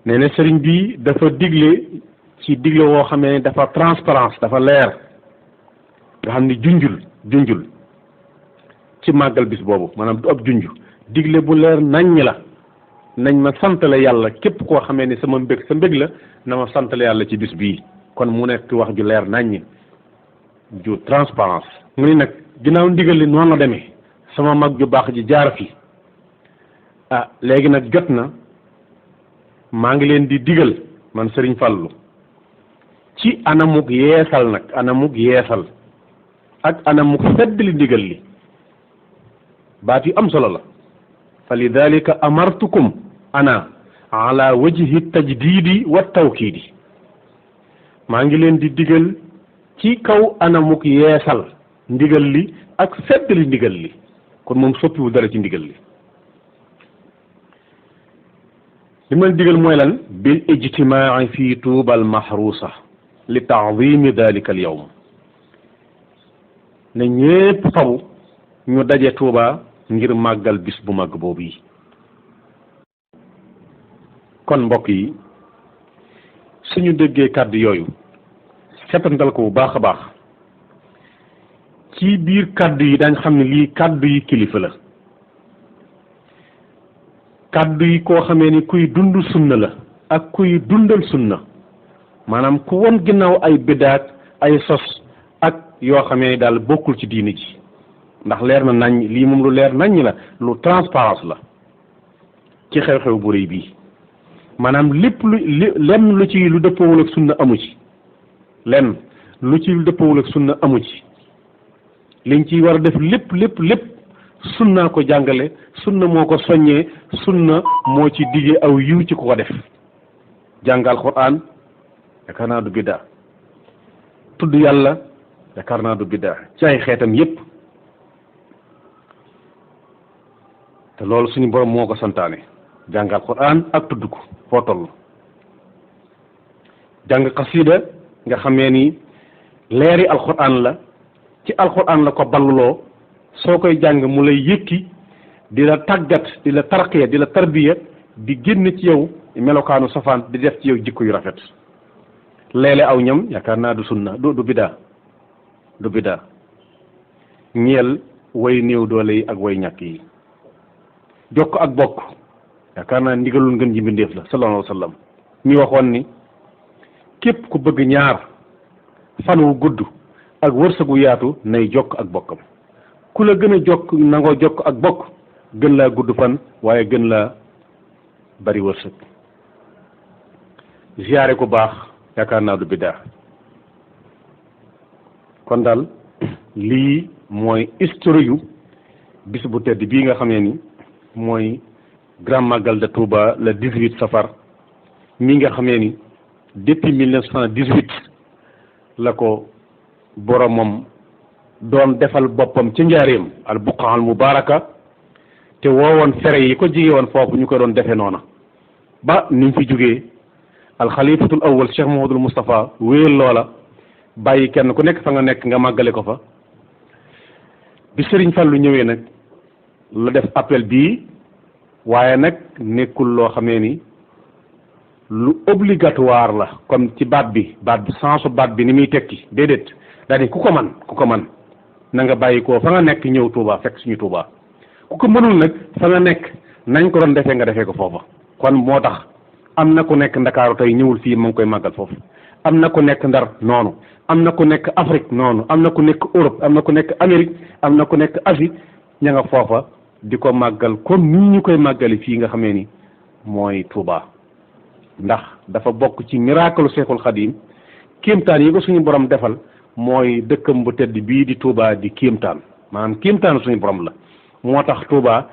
nee na sëriñ bi dafa digle ci digle woo xamee ne dafa transparence dafa leer nga xam ni junjul ci màggal bis boobu maanaam du ab junj digle bu leer naññ la nañ ma santale yàlla képp koo xamee ni sama mbég sa mbég la na ma santale yàlla ci bis bii kon mu nekk wax ju leer naññ ju transparence mu ni nag ginnaaw ndigal li noonu la demee sama mag ju baax ji jaar fi léegi nag jot na maa ngi leen di digal man Sëriñ Fallu ci anamuk yeesal nag anamuk yeesal ak anamuk feddli ndigal li baat yu am solo la fa lidalika amartukum ana ala wajhi tajdidi wa tawkidi maa ngi leen di digal ci kaw anamuk yeesal ndigal li ak feddli ndigal li kon moom soppiwu dara ci ndigal li li ma digal mooy lan bil ijtimaai fi tuuba al mahrusa li taadimi dalika al yawm ne ñépp faw ñu daje Tuuba ngir màggal bis bu màgg boobu yi kon mbokk yi suñu déggee kàddu yooyu setantal ko bu baax a baax ci biir kàddu yi dañ xam ne lii kàddu yi kilifa la kàddu yi koo xamee ni kuy dund sunna la ak kuy dundal sunna maanaam ku won ginnaaw ay bidaat ay sos ak yoo xamee ni daal bokkul ci diini ji ndax leer na nañ lii moom lu leer nañ la lu transparence la ci xew-xew bu rëy bii maanaam lépp lenn lu ci lu dëppoowul ak sunna amu ci lenn lu ci lu dëppoowul ak sunna amu ci liñ ci war a def lépp sunna ko jàngale sunna moo ko soññee sunna moo ci digee aw yiw ci ko def jàngal Alxuraan yaakaar naa du biddaa tudd yàlla yaakaar naa du biddaa ci ay xeetam yépp te loolu suñu borom moo ko santaane jàng Alxuraan ak tudd ko foo toll jàng xasida nga xamee ni leeri Alxuraan la ci Alxuraan la ko balluloo soo koy jàng mu lay yëkki di la tàggat di la tarqiya di la tarbiya di génn ci yow melokaanu safaan di def ci yow jikko yu rafet leele aw ñam yaakaar naa du sunna du biddaa ñeel way néew doole yi ak way ñàkk yi jokk ak bokk yaakaar naa ndigalul ngën ji mbindéef la sallallahu alayhi wa sallam mi waxoon ni képp ku bëgg ñaar fan wu gudd ak wërsëgu yaatu nay jokk ak bokkam ku la gën a jokk nangoo jokk ak bokk gën laa gudd fan waaye gën laa bari wërsëg ziyaare ku baax yaakaar naa du biddaa kon daal lii mooy historique yu bis bu tedd bii nga xamee ni mooy grand magal de Touba le 18 safar mi nga xamee ni depuis 1918 la ko boromam doon defal boppam ci njaareem al buqa al mubaraka te woowoon fere yi ko jige woon foofu ñu ko doon defee noona ba ni mu fi jógee alxalifatul awwal Cheikh Mouhamadoul Moustapha wéyal loola bàyyi kenn ku nekk fa nga nekk nga màggale ko fa bi Serigne Fallou ñëwee nag la def appel bii waaye nag nekkul loo xamee ni lu obligatoire la comme ci baat bi sensu baat bi ni muy tekki déedéet daal ku ko man na nga bàyyi ko fa nga nekk ñëw Touba fekk suñu Touba ku ko mënul nag fa nga nekk nañ ko doon defee nga defee ko foofa kon moo tax am na ku nekk Ndakaaru tey ñëwul fii mu ngi koy màggal foofu am na ku nekk Ndar noonu am na ku nekk Afrique noonu am na ku nekk Europe am na ku nekk Amérique am na ku nekk Asie ña nga foofa di ko màggal comme nii ñu koy màggali fii nga xamee ni mooy Touba ndax dafa bokk ci miracle Cheikhul Khadim kéemtaan yi ko suñu borom defal mooy dëkkam bu tedd bii di Touba di kéemtaan maanaam kéemtaan suñu borom la moo tax Touba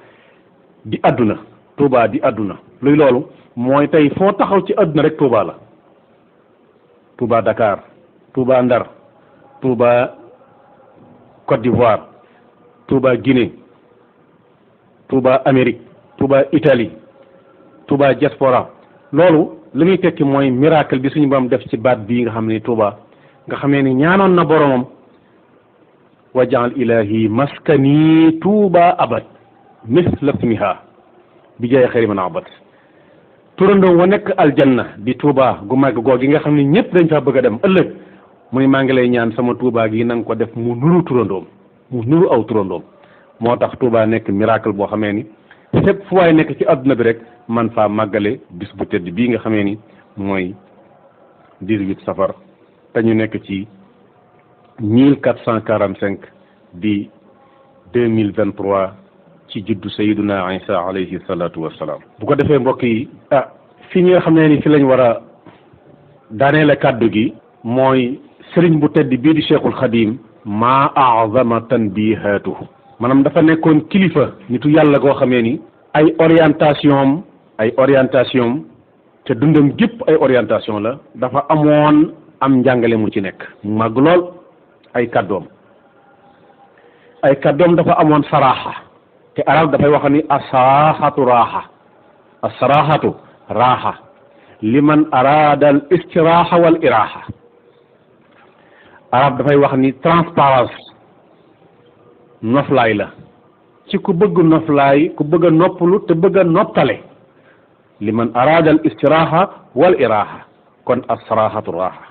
di àdduna luy loolu mooy tey foo taxaw ci àdduna rek Touba la Touba Dakar Touba Ndar Touba Côte d'Ivoire Touba Guinée Touba Amérique Touba Italie Touba diaspora loolu li muy tekki mooy miracle bi suñu borom def ci baat bii nga xam ne Touba nga xamee ni ñaanoon na boromam wajaal ilahi maskani Touba abad misla ismiha bi jaay xëri man abad turandoom wa nekk aljanna di Touba gu màgg googi nga xam ne ñëpp dañ faa bëgg a dem ëllëg mu ne maa ngi lay ñaan sama Touba gi na nga ko def mu nuru turandoom mu nuru aw turandoom. moo tax Touba nekk miracle boo xamee ni fépp fu waay nekk ci adduna bi rek man faa màggale bis bu tedd bii nga xamee ni mooy 18 safar te ñu nekk ci 1445 di 2023 ci juddu Sayyiduna Isa alayhi salaatu wassalaam. bu ko defee mbokk yi fi nga xam ne ni fi lañ war a daaneele kàddu gi mooy sëriñ bu tedd bii di Cheikhul Khadim maa a'zama tanbihaatuhu maanaam dafa nekkoon kilifa nitu yàlla goo xamee ni ay orientation te dundam gépp ay orientation la dafa amoon am njàngale mu ci nekk mu màgg lool ay kàddoom dafa amoon saraaxa te arab dafay wax ni asaraxatu raaxa liman araada al istiraaxa wal iraaxa arab dafay wax ni transparence noflaay la ci ku bëgg noflaay ku bëgg a noppalu te bëgg a noppale liman araada al istiraaxa wal iraaxa kon asaraxatu raaxa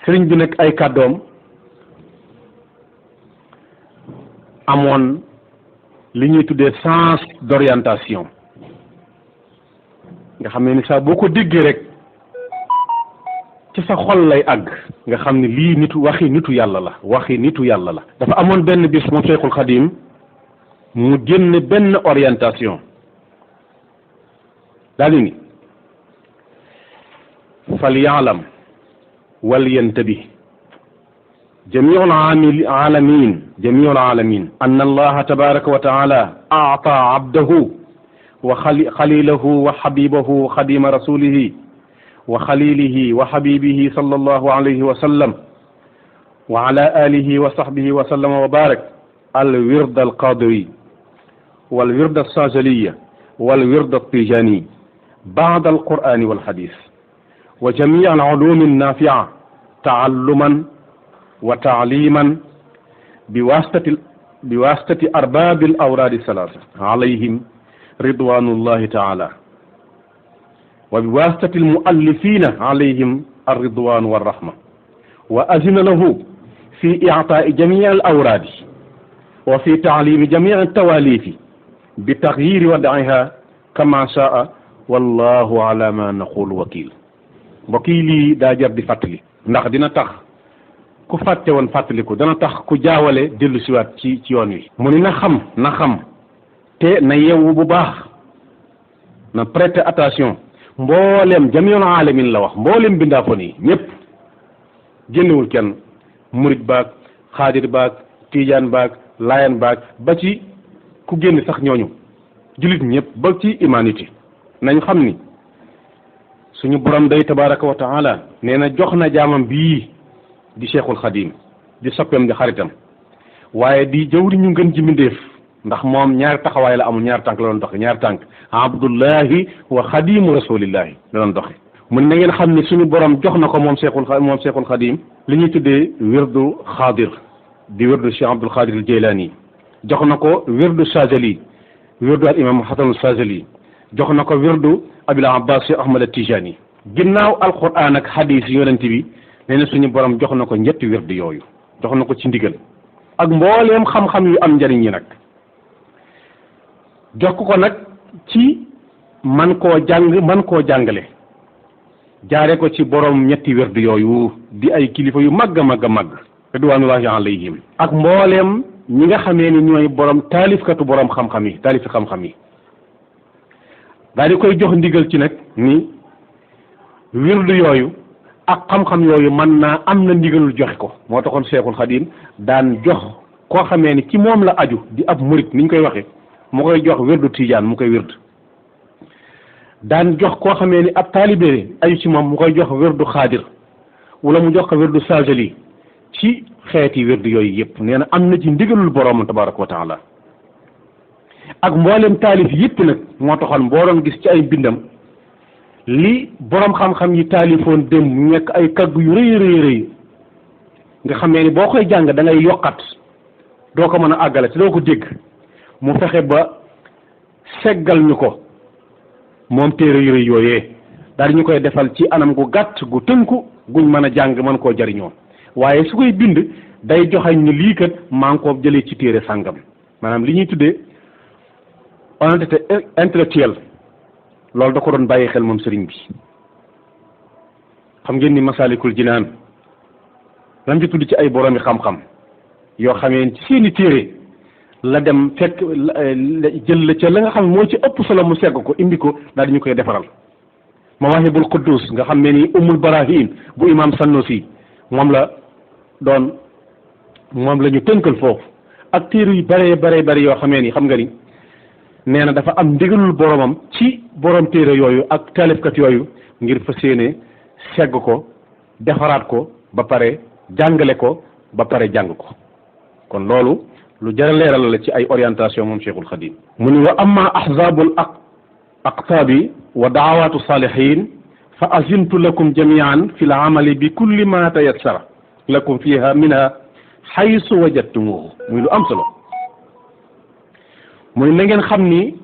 sëriñ bi nag ay kàddoom amoon li ñuy tuddee sens d'orientation nga xam ne ni saa boo ko déggee rek ci sa xol lay àgg nga xam ne lii waxi nitu yàlla la dafa amoon benn bis moom Cheikhul Khadim mu génn benn orientation daal di ni fal ya'lam wal yantabi جميع العالمين أن الله تبارك وتعالى أعطى عبده وخليله وحبيبه خديم رسوله وخليله وحبيبه صلى الله عليه وسلم وعلى آله وصحبه وسلم وبارك الورد القادري والورد الساجلي والورد التيجاني بعد القرآن والحديث وجميع العلوم النافعة تعلما وتعليما بواسطة أرباب الأوراد الثلاثة عليهم رضوان الله تعالى وبواسطة المؤلفين عليهم الرضوان والرحمة وأذن له في إعطاء جميع الأوراد وفي تعليم جميع التواليف بتغيير وضعها كما شاء والله على ما نقول وكيل وكيلي دا جر دي فاتلي ndax dina tax ku fàtte woon fàttaliku dana tax ku jaawale dellu siwaat ci yoon wi mu ni na xam te na yeewu bu baax na prêter attention mboolem jamiul alamin la wax mboolem bindaafoon yi ñëpp génnewul kenn murit baag xaadir baag tiijaan baag laayan baag ba ci ku génn sax ñooñu jullit ñëpp ba ci humanité nañ xam ni suñu borom day tabaraka wa taala nee na jox na jaamam bii di Cheikhul Khadim di soppeem di xaritam waaye di jëwriñu ngën ji mbindéef ndax moom ñaari taxawaay la amul ñaari tànk la doon doxe ñaari tànk abdullahi wa xadimu rasulillahi la doon doxe mu ne na ngeen xam ne suñu borom jox na ko moom Cheikhul Khadim li ñuy tuddee wirdu xaadir di wirdu Cheikh Abdul Xaadir al Jeylaani jox na ko wirdu Saajali wirdu al imam Hasan al Saajali jox na ko wirdu Abil Abbas Cheikh Ahmad al Tijaani ginnaaw alquran ak hadis yonent bi nee na suñu borom jox na ko ñetti wirdu yooyu jox na ko ci ndigal ak mbooleem xam-xam yu am njëriñ yi nag jox ko nag ci man koo jàngale jaare ko ci borom ñetti wirdu yooyu di ay kilifa yu màgg a màgg ridwanullahi alayhim ak mbooleem ñi nga xamee ni ñooy borom taalifkatu borom xam-xam yi taalifi xam-xam yi daal di koy jox ndigal ci nag ni wirdu yooyu ak xam-xam yooyu mën naa am na ndigalul joxe ko moo taxoon Cheikhul Khadim daan jox koo xamee ni ci moom la aju di ab murit ni ñu koy waxe mu koy jox wirdu tijaan mu koy wird daan jox koo xamee ni ab taalibe aju ci moom mu koy jox wirdu xaadir wala mu jox ko wirdu saajali ci xeeti wirdu yooyu yëpp nee na am na ci ndigalul borom tabaraka wa taala ak mboolem taalif yëpp nag moo taxoon boo doon gis ci ay bindam li borom xam-xam yi taalifoon dem mu nekk ay kaggu yu rëy nga xamee ni boo koy jàng da ngay yokkat doo ko mën a àggale te doo ko dégg mu fexe ba seggal ñu ko moom téere yu rëy yooyee daal ñu koy defal ci anam gu gàtt gu tënku guñ mën a jàng mën koo jariñoo waaye su koy bind day joxañ ni lii kat maa ngi koo jëlee ci téere sàngam maanaam li ñuy tuddee honnêteté intellectuelle loolu da ko doon bàyyi xel moom sëriñ bi xam ngeen ni Masaalikul Jinaan lam ci tudd ci ay boroomi xam-xam yoo xamee ci seeni téere la dem fekk jël la ca la nga xam moo ci ëpp solo mu segg ko indi ko daal di ñu koy defaral Mawaahibul Quddus nga xam ne ni Ummul Barahin bu imam Sanusi moom la ñu tënkal foofu ak téere yu bare yoo xamee ni xam nga ni nee na dafa am ndigalul boromam ci borom téere yooyu ak taalifkat yooyu ngir fas yéene segg ko defaraat ko ba pare jàngale ko ba pare jàng ko kon loolu lu jar a leeral la ci ay orientation moom Cheikhul Khadim mu ni wa amma ahzabul aqtaabi wa daawaatu salihin fa azintu lakum jamian fi l amali bi kulli ma tayassara lakum fiha minha xaysu wajadtumuhu muy lu am solo mu ni na ngeen xam ni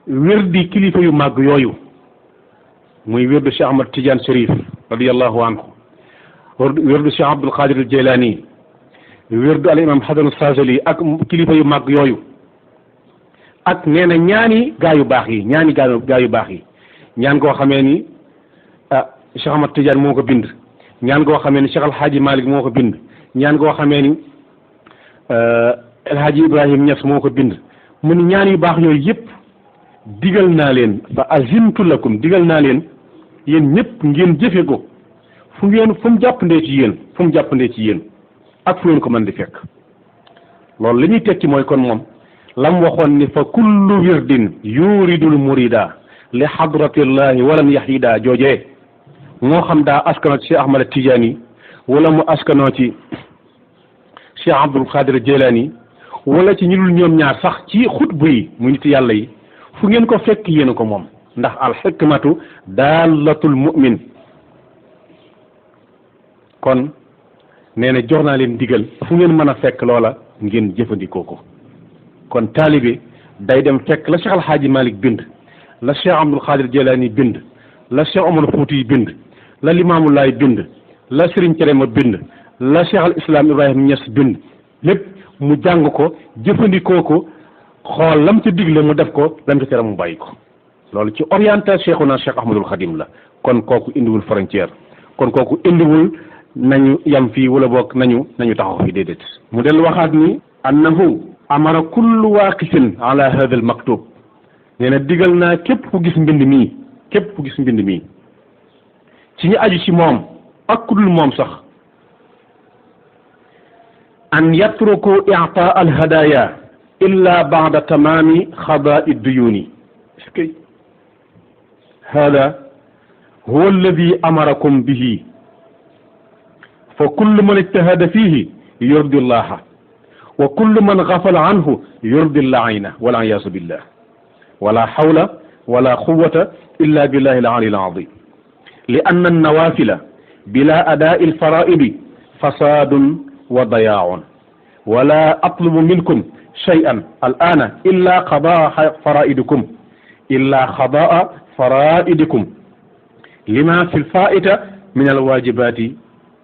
wérdi kilifa yu màgg yooyu muy wérdu Cheikh Ahmad Tidiane Chérif radiallahu anhu wérdu Cheikh Abdul Qadir al Jilani wérdu al imam Hasan Sajali ak kilifa yu màgg yooyu ak nee na ñaani gaa yu baax yi ñaan goo xamee ni Cheikh Ahmad Tidiane moo ko bind ñaan goo xamee ni Cheikh Al Hadji Malick moo ko bind ñaan goo xamee ni El Hadji Ibrahim Niass moo ko bind mu ni ñaan yu baax yooyu yëpp digal naa leen fa azimtu lakum digal naa leen yéen ñëpp ngeen jëfe ko fu mu jàppandee ci yéen ak fu ngeen ko mën di fekk loolu li ñuy tekki mooy kon moom lam waxoon ni fa kullu wirdin yuridul murida li hadratillahi walam yahida joojee moo xam daa askanoo ci Cheikh Ahmad Tidiane wala mu askanoo ci Cheikh Abdul Qadir Jilani wala ci ñu dul ñoom ñaar sax ci xutbu yi mu nit yàlla yi fu ngeen ko fekk yéen ko moom ndax al hikmatu daalatul mu'min kon nee na jox naa leen digal fu ngeen mën a fekk loola ngeen jëfandikoo ko kon taalibe day dem fekk la Cheikh Al Hadji Malick bind la Cheikh Abdul Qadir Jilani bind la Cheikh Omar Fouti bind la Limaamu Laay bind la Serigne Thiénaba bind la Cheikh al Islam Ibrahim Niass bind lépp mu jàng ko jëfandikoo ko xool lam ci digle mu def ko lam ci tere mu bàyyi ko loolu ci orientation Cheikhuna Cheikh Ahmadul Khadim la kon kooku indiwul frontière kon kooku indiwul nañu yam fii wala boog nañu taxaw fi déedéet mu del waxaat ni annahu amara kullu waaqifin ala hada al maktub nee na digal naa képp ku gis mbind mii ci ñu aju ci moom ak ku dul moom sax an yatruku i'taa al hadaya illa ba'da tamami xadaa'i duyuni hada huwa alladi amarakum bihi fa kullu man ijtahada fihi yurdi llaha wa kullu man gafala anhu yurdi llaina wal iyaazu billah wala hawla wala quwwata illa billahi al ali al azim li anna an-nawafila bila ada'i al fara'id fasadun wa daya'un wala atlubu minkum shay'an al-ana illa qada'a fara'idikum lima fi al-fa'ita min al-wajibati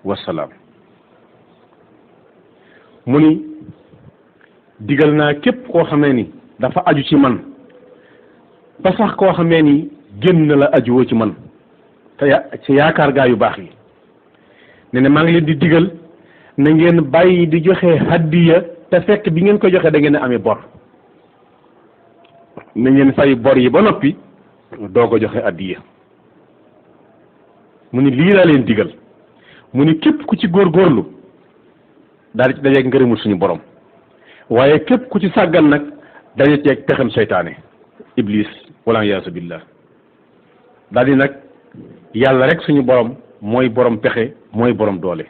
wasalaam mu ni digal naa képp koo xamee ni dafa aju ci man ba sax koo xamee ni génn la ajuwoo ci man te ci yaakaar gaa yu baax yi ne maa ngi leen di digal na ngeen bàyyi di joxe haddiya te fekk bi ngeen ko joxe da ngeen a amee bor na ngeen fay bor yi ba noppi doo ko joxe haddiya mu ni lii laa leen digal mu ni képp ku ci góorgóorlu daal di ci dajeeg ngërëmul suñu borom waaye képp ku ci sàggan nag daje ceeg pexem seytaane iblis wala yaasu billah daal di nag yàlla rek suñu borom mooy borom pexe mooy borom doole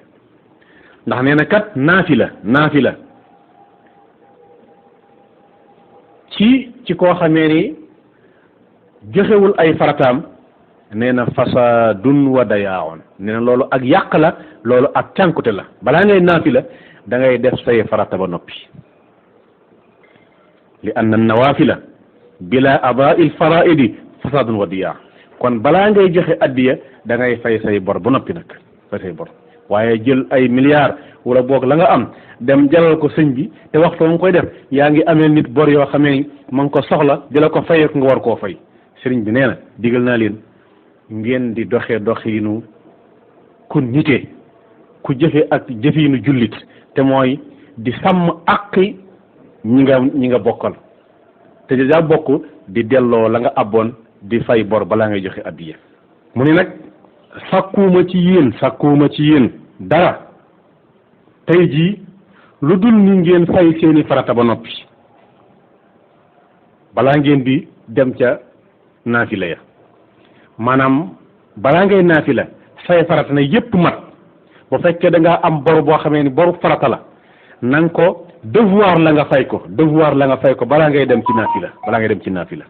ndax nee na kat naafila ci koo xamee ni joxewul ay farataam nee na fasadun wa dayaawoon nee na loolu ak yàq la loolu ak cànkute la balaa ngay naafila da ngay def say farata ba noppi li anna nawaafila bila adaa'il faraa'idi fasaadun wa diyaa kon balaa ngay joxe addiya da ngay fay say bor ba noppi nag fay say bor waaye jël ay milliards wala boog la nga am dem jalal ko sëñ bi te waxtu nga koy def yaa ngi amee nit bor yoo xamee ma ngi ko soxla di la ko fayee nga war koo fay sëriñ bi nee na digal naa leen ngeen di doxiinu ku nite ku jëfe ak jëfiinu jullit te mooy di sàmm àqi ñi nga bokkal te daa bokk di delloo la nga abboon di fay bor balaa ngay joxe addiya mu ni nag sàkkuuma ci yéen dara tey jii lu dul ni ngeen fay seeni farata ba noppi balaa ngeen di dem ca naafila ya maanaam balaa ngay naafila say farata na yépp mat bu fekkee da ngaa am bor boo xamee ni boru farata la na nga ko devoir la nga fay ko balaa ngay dem ci naafila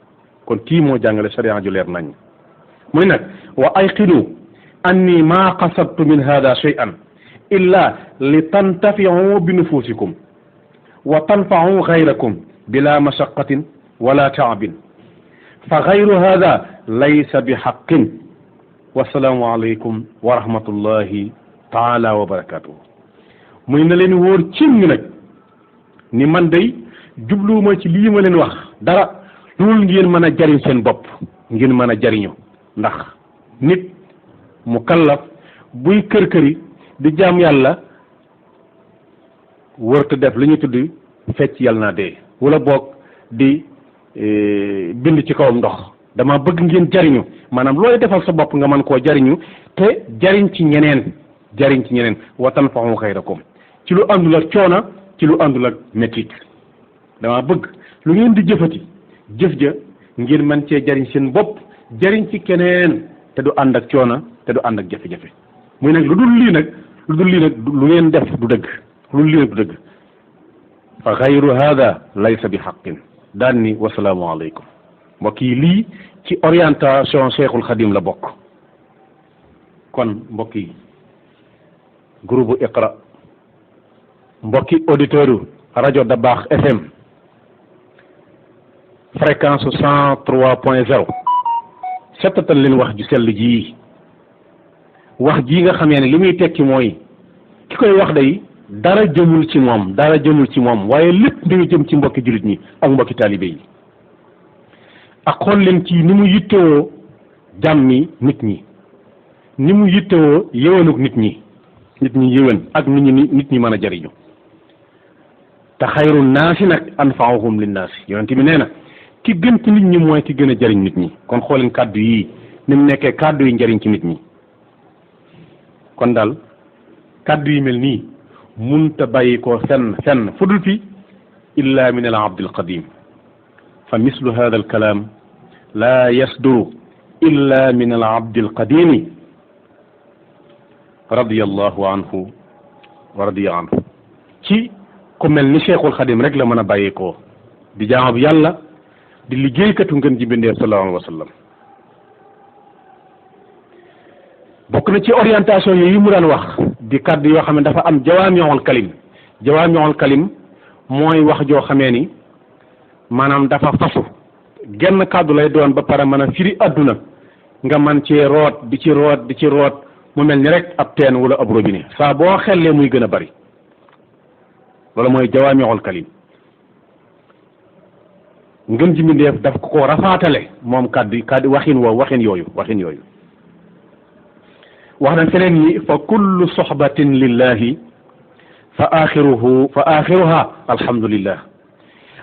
kon kii moo jàngale sharia ju leer nañ muy nag wa ayqidu anni ma qasadtu min hada shay'an illa li tantafi'u bi nufusikum wa tanfa'u ghayrakum bila mashaqqatin wala ta'abin fa ghayru hada laysa bi haqqin wasalaamu alaykum wa rahmatullahi taala wa barakatuhu muy na leen wóor cim nag ni man day jubluwuma ci lii ma leen wax dara loolu ngeen mën a jariñ seen bopp ngeen mën a jariñu ndax nit mu kallaf buy kër-këri di jaam yàlla wërta def li ñu tudd fecc yàlla naa dee wala boog di bind ci kawam ndox dama bëgg ngeen jariñu maanaam looy defal sa bopp nga mën koo jariñu te jariñ ci ñeneen wa tanfa'u xayrakum ci lu àndul ak coona ci lu àndul ak mettit dama bëgg lu ngeen di jëfati jëf ja ngir mën cee jariñ seen bopp jariñ ci keneen te du ànd ak coona te du ànd ak jafe-jafe muy nag lu dul lii nag lu ngeen def du dëgg lu dul lii nag du dëgg fa xayru hada laysa bi xaqin daan ni wasalaamu aleykum mbokk yi lii ci orientation Cheikhul Khadim la bokk kon mbokk yi groupe Iqra mbokki auditeur rajo Dabakh FM fréquence 103.0 settatal leen wax ju sell ji wax ji nga xamee ne li muy tekki mooy ki koy wax day dara jëmul ci moom waaye lépp mi ngi jëm ci mbokki jullit ñi ak mbokki taalibe yi ak xool leen ci ni mu yittewoo jàmmi nit ñi ni mu yittewoo yëwanuk nit ñi yëwan ak nit ñi mën a jariñu te xayru naasi nag anfa'uhum linnaasi yonent bi nee na ki gën ci nit ñi mooy ki gën a jariñ nit ñi kon xooleen kàddu yi ni mu nekkee kàddu yi njariñ ci nit ñi kon daal kàddu yi mel nii munta bàyyi ko fenn fudul fi illa min al abdil qadim fa mislu hada al kalam la yasduru illa min al abdil qadimi radiyallahu anhu wa radiya anhu ci ku mel ni Cheikhul Khadim rek la mën a bàyyi ko di jaamu yàlla di liggéeykatu ngeen ji bindee sallallahu alayhi wa sallam bokk na ci orientation yooyu mu daan wax di kàddu yoo xam ne dafa am jawaami'ul kalim mooy wax joo xamee ni maanaam dafa fasu genn kàddu lay doon ba pare mën a firi adduna nga man cee root di ci root mu mel ni rek ab teen wala ab robinet saa boo xellee muy gën a bari loolu mooy jawaami'ul kalim ngeen ji mbindeef daf ko rafaatale moom kàddu waxin yooyu wax na feneen ni fa kullu sohbatin lillahi fa axiruha alhamdulillah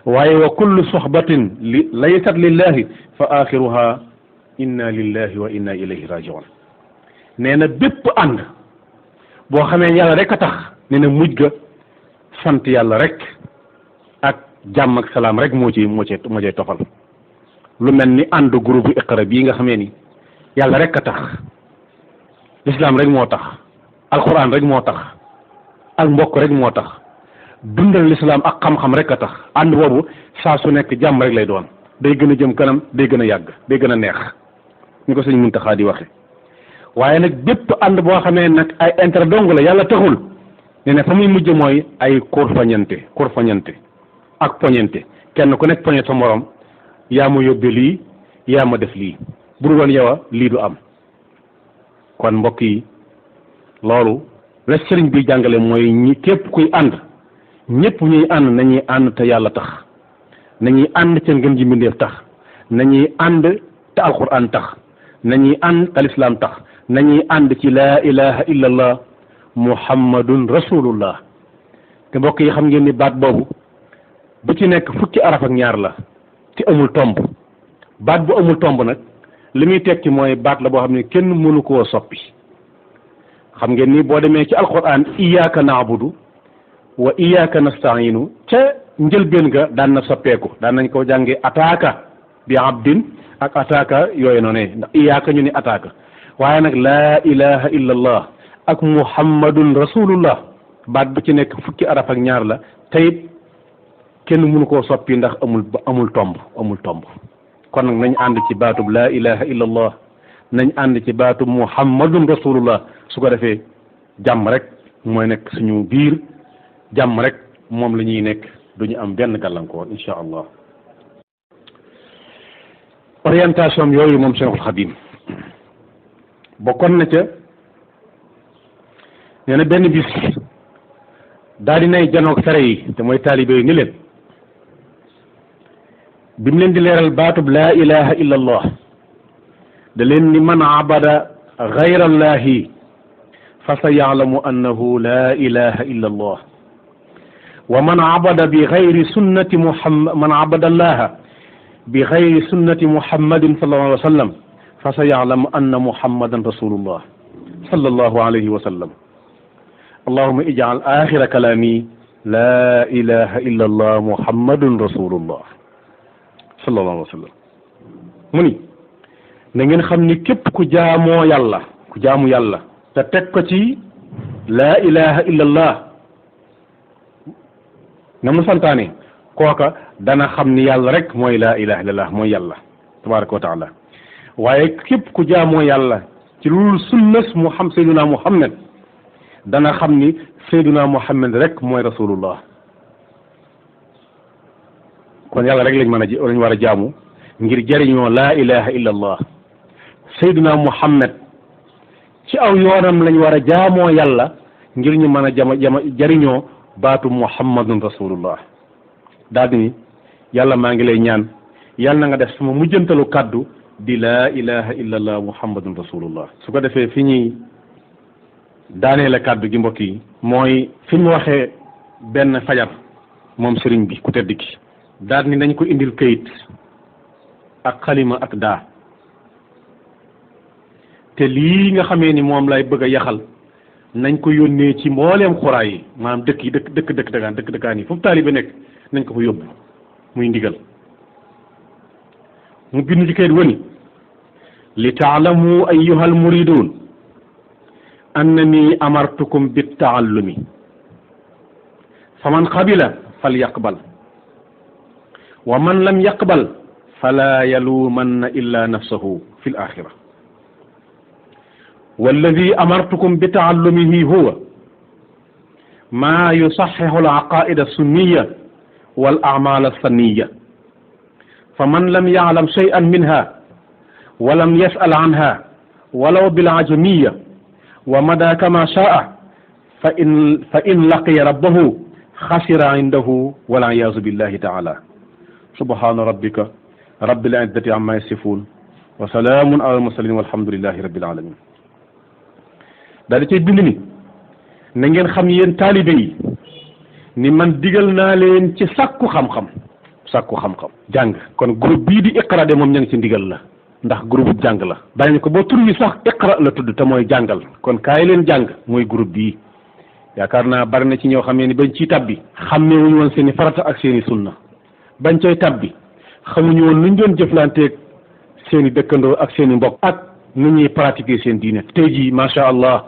waaye wa kullu sohbatin laysat lillahi fa axiruha inna lillahi wa inna ilayhi rajiun nee na bépp ànd boo xamee yàlla rek a tax nee na mujj ga sant yàlla rek ak jàmm ak salaam rek moo cay tofal lu mel ni ànd groupe Iqra bii nga xamee ni yàlla rek a tax lislaam rek moo tax alxuraan rek moo tax ak mbokk rek moo tax dundal lislaam ak xam-xam rek a tax ànd boobu saa su nekk jàmm rek lay doon day gën a jëm kanam day gën a yàgg day gën a neex ñu ko sëñ Muntaxa di waxe waaye nag bépp ànd boo xamee nag ay intérêt dong la yàlla taxul ne ne fa muy mujj mooy ay kurfañante ak poñente kenn ku nekk poñe sa morom yaa ma yóbbe lii yaa ma def lii bu dul woon yow a lii du am. kon mbokk yi loolu la sëriñ bi jàngale mooy ñi képp kuy ànd ñëpp ñuy ànd nañuy ànd te yàlla tax nañuy ànd ca ngën ji mbindeef tax nañuy ànd te alquran tax nañuy ànd te lislaam tax nañuy ànd ci laa ilaha illa allah muhammadun rasulullah te mbokk yi xam ngeen ni baat boobu bu ci nekk fukki araf ak ñaar la te amul tomb baat bu amul tomb nag li muy tekki mooy baat la boo xam ne kenn mënu koo soppi xam ngeen ni boo demee ci alquran iyyaka na'budu wa iyyaka nasta'inu ca njëlbeen ga daan na soppeeku daan nañ ko jànge ataaka bi abdin ak ataaka yooyu noonu ndax iyyaka ñu ni ataaka waaye nag laa ilaha illa allah ak muhammadun rasulullah baat bu ci nekk fukki araf ak ñaar la teyit kenn mënu koo soppi ndax amul tomb kon nag nañ ànd ci baatub laa ilaha illa allah nañ ànd ci baatub muhammadun rasulullah su ko defee jàmm rek mooy nekk suñu biir jàmm rek moom la ñuy nekk duñu am benn gàllankoor insha allah. orientation yooyu moom Cheikhul Khadim bokkoon na ca nee na benn bis daal di nay janoog sare yi te mooy taalibe yi ni leen bi mu leen di leeral baatub laa ilaha illa allah da leen ni man abada gayra allahi fa sa yaalamu annahu laa ilaha illa allah wa man abada bi gayri sunnati muhammad man abada allaha bi gayri sunnati muhammadin sallallahu alayhi wa sallam fa sa yaalamu anna muhammadan rasulullah sallallahu alayhi wa sallam allahuma ij'al axira kalaami laa ilaha illa allah muhammadun rasulullah sallallahu alayhi wa sallam mu ni na ngeen xam ni képp ku jaamoo yàlla ku jaamu yàlla te teg ko ci laa ilaha illa allah na mu santaane kooka dana xam ni yàlla rek mooy laa ilaha illa allah mooy yàlla tabaraka wa taala waaye képp ku jaamoo yàlla ci loolu sunnas sayduna muhammad dana xam ni sayduna muhammad rek mooy rasulullah kon yàlla rek lañ war a jaamu ngir jëriñoo laa ilaha illa allah sayduna muhammad ci aw yoonam lañ war a jaamoo yàlla ngir ñu mën a jëriñoo baatu muhammadun rasulullah daal di ni yàlla maa ngi lay ñaan yàlla na nga def sama mujjantalu kàddu di laa ilaha illa allah muhammadun rasulullah su ko defee fi ñuy daanee la kàddu gi mbokk yi mooy fi mu waxee benn fajar moom sëriñ bi ku tedd ki daal ni nañ ko indil këyit ak xalima ak daa te lii nga xamee ni moom lay bëgg a yaxal nañ ko yónnee ci mbooleem xuraa yi maanaam dëkk yi dëkkaan yi foofu taalibe nekk nañ ko fa yóbbu muy ndigal mu bind ci kayit wani li taalamu ayyuha almuridun annani amartukum bittaallumi faman qabila falyaqbal wa man lam yaqbal fala yalumanna illa nafsahu fi alaxira walladi amartukum bitaallumihi huwa ma yusaxixu alaqaida alsunniya wal amal alsanniya faman lam yaclam shay'an minha wa lam yas'al anha walaw bilajamiya wa mada kama sha'a fa in laqiya rabbahu xasira indahu waliyaazu billahi taala subhana rabbika rabbil izzati amma yasifun wa salaamun ala almursalin walhamdulillahi rabbil alamin daal di cay bind ni na ngeen xam yéen taalibe yi ni man digal naa leen ci sàkku xam-xam jàng kon groupe bii di iqra de moom ña ngi ci ndigal la ndax groupe bu jàng la dañu ko ba tur wi sax iqra la tudd te mooy jàngal kon kaay leen jàng mooy groupe bii yaakaar naa bari na ci ñoo xam ne ni bañ ciy tabbi xammee wuñu woon seen i farata ak seen i sunna bañ coy tabbi xamuñu woon nuñ doon jëflanteeg seen i dëkkandoo ak seen i mbokk ak nu ñuy pratiquer seen diine tey jii macha allah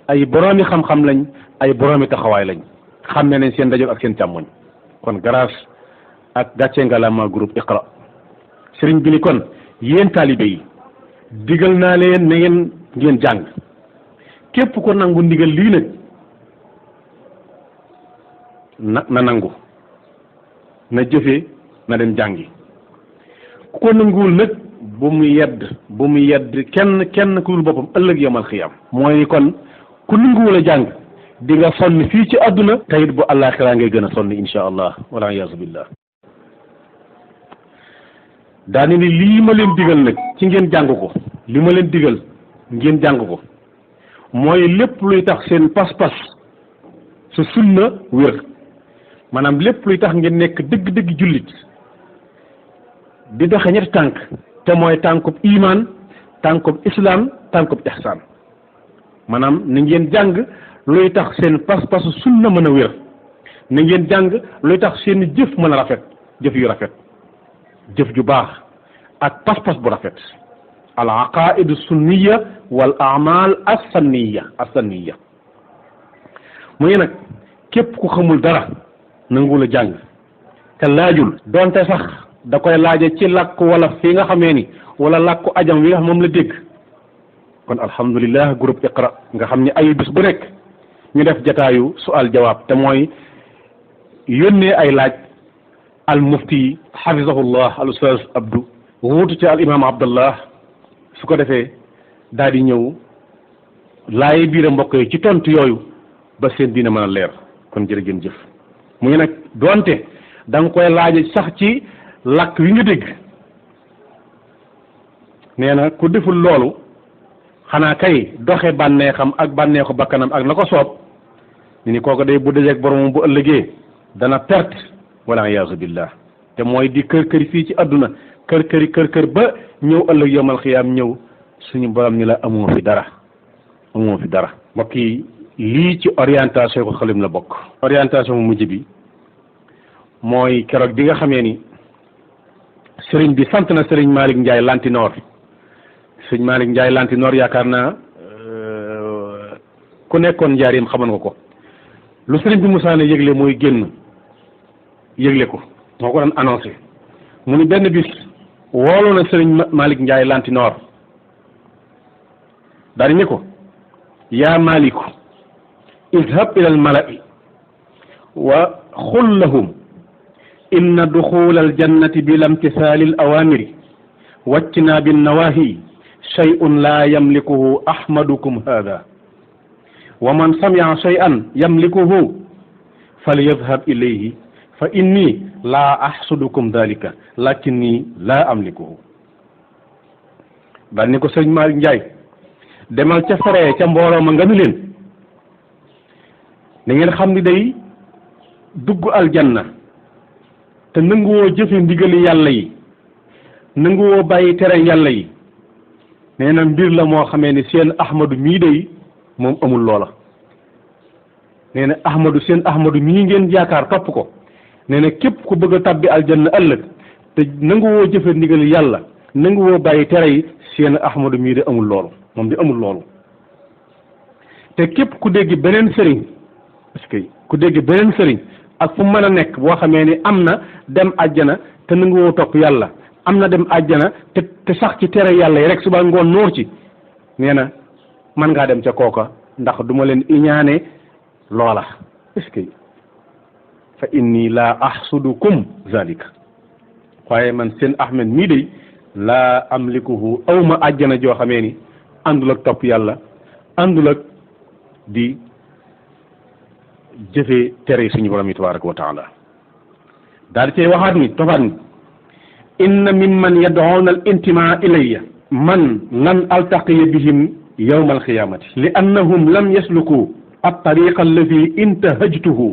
ay boroomi xam-xam lañ ay boroomi taxawaay lañ xammee nañ seen ndajoor ak seen càmmoñ kon grâce ak gàcce ngalaama groupe iqra sëriñ bi ni kon yéen taalibe yi digal naa leen na ngeen jàng képp ko nangu ndigal lii nag na nangu na jëfee na dem jàngi ku ko nanguwul nag bu mu yedd kenn ku dul boppam ëllëg yawmal xiyaam. mooy kon ku nanguwul a jàng di nga sonn fii ci àdduna tayit bu àllaaxiraa ngay gën a sonn insha allah wala iyaazu billah. daani ni lii ma leen digal nag ci ngeen jàng ko li ma leen digal ngeen jàng ko mooy lépp luy tax seen pas-pas su sunna wér maanaam lépp luy tax ngeen nekk dëgg-dëgg jullit di doxe ñetti tànk te mooy tànkub iman tànkub islam tànkub ihsaan maanaam na ngeen jàng luy tax seen pas-pas sunna mën a wér na ngeen jàng luy tax seen jëf mën a rafet jëf yu rafet jëf ju baax ak pas-pas bu rafet al aqaidu sunniya wal amal assanniya muy nag képp ku xamul dara nanguwul a jàng te laajul donte sax da koy laaje ci làkku wala fii nga xamee ni wala làkku ajam wi nga xam moom la dégg kon alhamdulillah groupe Iqra nga xam ne ay bis bu nekk ñu def jataayu sual jawaab te mooy yónnee ay laaj al mufti xafisahullah al ustaz Abdou wuutu ci al imam Abdallah su ko defee daal di ñëw laaye biir a mbokk yi ci tontu yooyu ba seen dina mën a leer kon jërëgeen jëf mu ngi nag doonte da nga koy laaje sax ci làkk wi nga dégg nee na ku deful loolu xanaa kay doxe bànneexam ak bànneexu bakkanam ak na ko soob ni kooku day bu dajeek boromam bu ëllëgee dana perte wala iyaazu billah te mooy di kër fii ci àdduna kër ba ñëw ëllëg yawmal xiyaam ñëw suñu borom ni la amoo fi dara mbokk yi lii ci orientation ko xalim la bokk. orientation mu mujj bi mooy keroog bi nga xamee ni sëriñ bi sant na sëriñ Malick Ndiaye Lantinoor sëriñ Malick Ndiaye Lantinoor yaakaar naa ku nekkoon njaarim xamoon nga ko lu sëriñ bi musaane yëgle mooy génn yëgle ko moo ko doon annoncé mu ni benn bis woolu na sëriñ Malick Ndiaye Lantinoor daal ni ko yaa Maliku idhab ila al mala'i wa xul lahum inna duxula al jannati bila imtisaali al awamiri wajtinaabi nawahi shay'un la yamlikuhu ahmadukum hada wa man sami'a shay'an yamlikuhu falyadhhab ilayhi fa inni la ahsudukum dhalika lakinni la amlikuhu daal ni ko sëriñ Malick Ndiaye demal ca faree ca mbooloo ma nga ni leen da ngeen xam ni day dugg aljanna te nanguwoo jëfe ndigali yàlla yi nanguwoo bàyyi tere yàlla yi nee na mbir la moo xamee ni seen ahmadu mii day moom amul loola nee na seen ahmadu mii ngeen yaakaar topp ko nee na képp ku bëgg a tabbi aljanna ëllëg te nanguwoo jëfe ndigali yàlla nanguwoo bàyyi tere yi seen ahmadu mii de amul loolu moom di amul loolu te képp ku dégg beneen sëriñ parce que ku dégg beneen sëriñ ak fu mën a nekk boo xamee ni am na dem àjjana te nanguwoo topp yàlla am na dem àjjana te sax ci tere yàlla yi rek suba ngoon nóor ci nee na mën ngaa dem ca kooka ndax duma leen iñaane loola est-ce que fa inni la ahsudukum zalika waaye man seen ahmed mii day laa amlikuhu awma àjjana joo xamee ni àndul ak topp yàlla àndul ak di jëfe tere suñu borom yi tabaraka wa taala daal di cay waxaat ni tofaat ni inna mimman yad'una al intimaa ilayya man lan altaqiya bihim yawma alqiyamati li annahum lam yasluku at-tariqa alladi intahajtuhu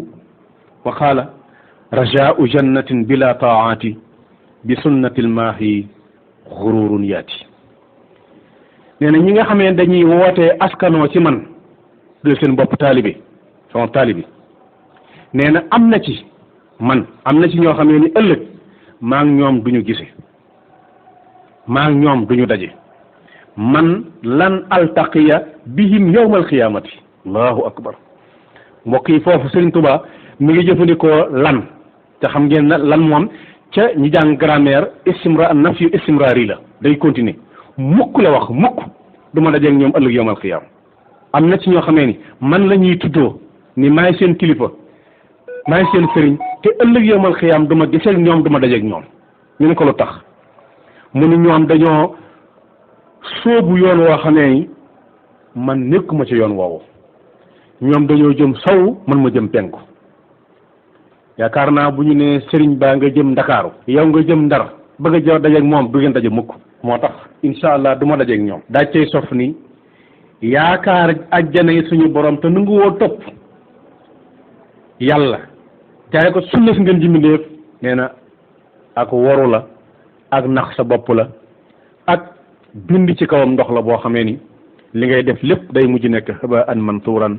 wa qaala rajaau jannatin bila taati bi sunnati almaahi xururun yaati nee na ñi nga xamee dañuy wootee askanoo ci man de seen bopp taalibe sama taalibe nee na am na ci ñoo xamee ni ëllëg maa ngi ñoom duñu gise maa ngi ñoom duñu daje man lan altaqiya bihim yawmal qiyaamati allahu akbar mbokk yi foofu Sëriñ Tuubaa mi ngi jëfandikoo lan te xam ngeen na lan moom ca ñi jàng grammaire nafyu istimraari la day continuer mukk la wax mukk du ma dajeeg ñoom ëllëg yawmal qiyaam am na ci ñoo xamee ni man la ñuy tuddoo ni maay seen kilifa maay seen sëriñ te ëllëg yawmal qiyaam du ma giseeg ñoom du ma dajeeg ñoom ñu ne ko lu tax mu ni ñoom dañoo sóobu yoon woo xamee ni man nekkuma ci yoon woowu, ñoom dañoo jëm sow man ma jëm penku. yaakaar naa bu ñu nee sëriñ baa nga jëm Ndakaaru yow nga jëm Ndar bëgg a dajeeg moom du ngeen daje mukk. moo tax incha allah du ma dajeeg ñoom. daa cay sof ni yaakaar ajjana yi suñu borom te nangu woo topp yàlla jaay ko sunna si ngeen ji mbindéef nee na ak woru la ak nax sa bopp la ak bind ci kawam ndox la boo xamee ni li ngay def lépp day mujj nekk haba'an mansuuran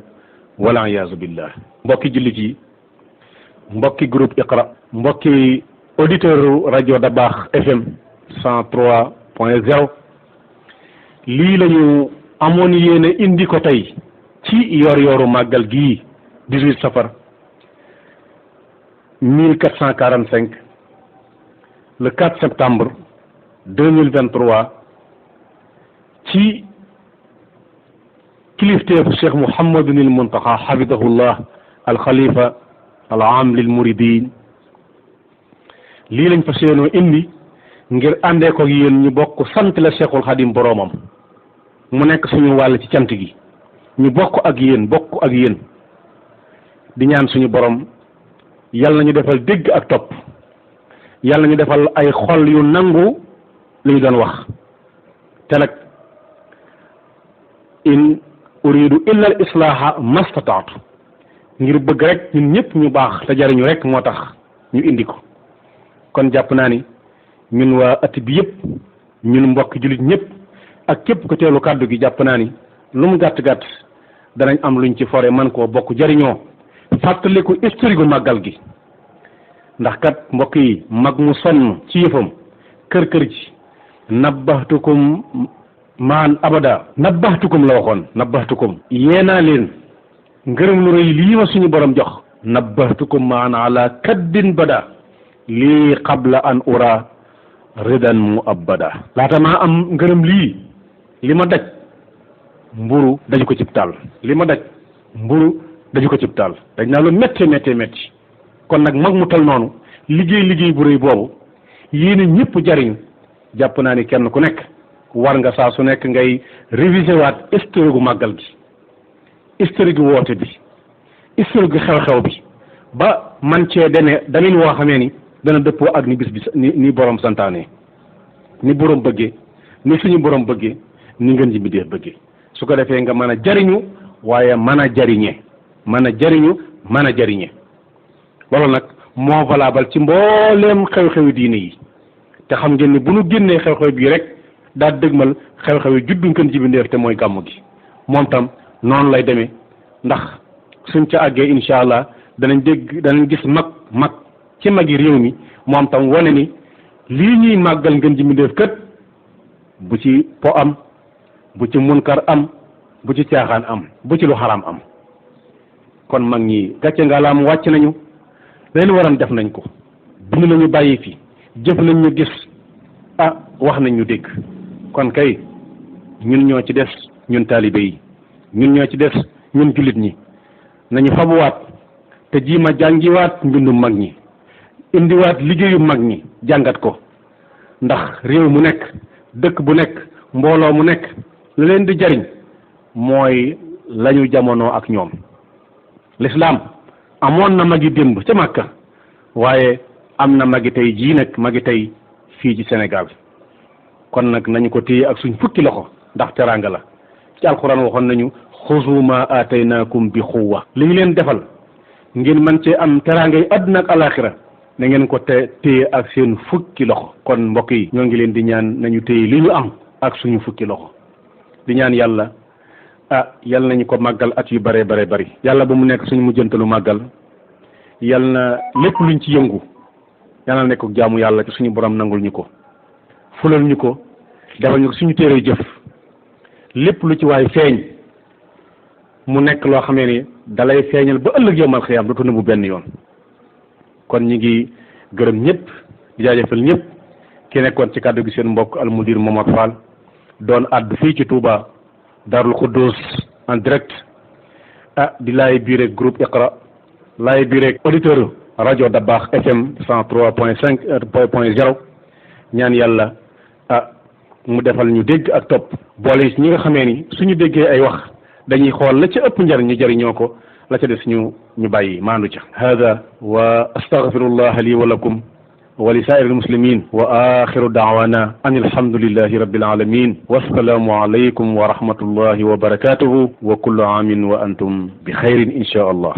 wala iyaazu billah. mbokki jullit yi, mbokki groupe Iqra, mbokki auditeur rajo Dabakh FM 103.0 lii lañu amoon yéene indi ko tey ci yor-yoru màggal gii 18 safar 1445 le 4 septembre 2023 ci kilifteefu Cheikh Mouhamadunil Muntaxa xafidahullah al xalifa al aam lil muridin. lii lañ fas yéenoo indi ngir àndee ko yéen ñu bokk sant la Cheikhul Xadim boroomam mu nekk suñu wàll ci cant gi ñu bokk ak yéen di ñaan suñu borom yàlla nañu defal dégg ak topp, yàlla nañu defal ay xol yu nangu li ñu doon wax. te nag in uridu illa al islaaha mastataatu, ngir bëgg rek ñun ñëpp ñu baax te jariñu rek moo tax ñu indi ko. kon jàpp naa ni ñun waa at bi yëpp, ñun mbokk jullit ñëpp ak képp ko teelu kàddu gi, jàpp naa ni lu mu gàtt gàtt danañ am luñ ci fore man koo bokk jariñoo fàttaliku historique gu màggal gi. ndax kat mbokk yi, mag mu sonn ci yëfam kër kër ji nabbahtukum maan abada, nabbahtukum la waxoon, nabbahtukum yéenaa leen ngërëm lu rëy lii ma suñu borom jox, nabbahtukum maan ala kaddin bada lii qabla an ura ridan mu abada. laata maa am ngërëm lii li ma daj mburu daju ko cib taal, li ma daj mburu daju ko cib taal, daj naa lu métti. kon nag mag mu tal noonu liggéey bu rëy boobu yéene ñëpp jariñ, jàpp naa ni kenn ku nekk war nga saa su nekk ngay réviser waat historique gu màggal gi, historique gu woote bi, historique gu xew-xew bi, ba man cee damin woo xamee ni dana dëppoo ak ni bis bi ni borom santaane, ni borom bëggee, ni suñu borom bëggee, ni ngeen ji mbindéef bëggee. su ko defee nga mën a jariñu waaye mën a jariñe, mën a jariñe. loolu nag moo valable ci mbooleem xew-xewi diine yi. te xam ngeen ni bu nu génnee xew-xew bii rek daa dëgmal xew-xewi juddu ngeen ji mbindéef te mooy gàmmu gi. moom tam noonu lay demee, ndax suñ ca àggee incha allah danañ gis mag ci magi réew mi moom tam wane ni lii ñuy màggal ngeen ji mbindéef kët bu ci po am, bu ci munkar am, bu ci caaxaan am, bu ci lu xaraam am. kon mag ñi gàcce ngalaam wàcc nañu, leen waroon def nañ ko, bind nañu bàyyi fi, jëf nañ ñu gis, wax nañ ñu dégg. kon kay ñun ñoo ci des, ñun taalibe yi ñun ñoo ci des, ñun jullit ñi nañu fabuwaat te jiima jàngiwaat mbindum mag ñi, indiwaat liggéeyu mag ñi, jàngat ko. ndax réew mu nekk, dëkk bu nekk, mbooloo mu nekk, lu leen di jariñ mooy lañu jamonoo ak ñoom. l'islam amoon na magi démb ca Makka, waaye am na magi tey jii nag, magi tey fii ci Sénégal. kon nag nañu ko téye ak suñ fukki loxo, ndax teraanga la. ci alquran waxoon nañu xuzu ma aataynaakum bi xuwa, li ñu leen defal ngeen mën cee am teraanga yi àdduna ak alaxira, na ngeen ko téye ak seen fukki loxo. kon mbokk yi, ñoo ngi leen di ñaan nañu téye li ñu am ak suñu fukki loxo, di ñaan yàlla yàlla nañu ko màggal at yu bare bari. yàlla ba mu nekk suñu mujjantalu màggal, yàlla na lépp luñ ci yëngu yàlla na nekk jaamu yàlla ci suñu borom nangul ñu ko, fulal ñu ko, defal ñu ko suñu téere jëf. lépp lu ci waay feeñ mu nekk loo xamee ni dalay feeñal ba ëllëg yawmal xiyaam dootu nëbbu benn yoon. kon ñi ngi gërëm ñëpp, di jaajëfal ñëpp. ki nekkoon ci kàddu gi seen mbokk almudir Momar Fall, doon àddu fii ci Touba Darul Khoudoss en direct. di laay biir groupe Iqra, laay biir auditeur rajo Dabakh FM 103.5.0. ñaan yàlla mu defal ñu dégg ak topp boole ñi nga xamee ni suñu déggee ay wax dañuy xool la ca ëpp njariñ ñu jëriñoo ko la ca des ñu bàyyi maandu ca hada wa astaghfirullah li wa lakum wa li saa'iril muslimin wa axiru da'wana an alhamdulillahi rabbil alamin wassalaamu alaykum wa rahmatullahi wa barakatuhu wa kullu aamin wa antum bi xayrin insha allah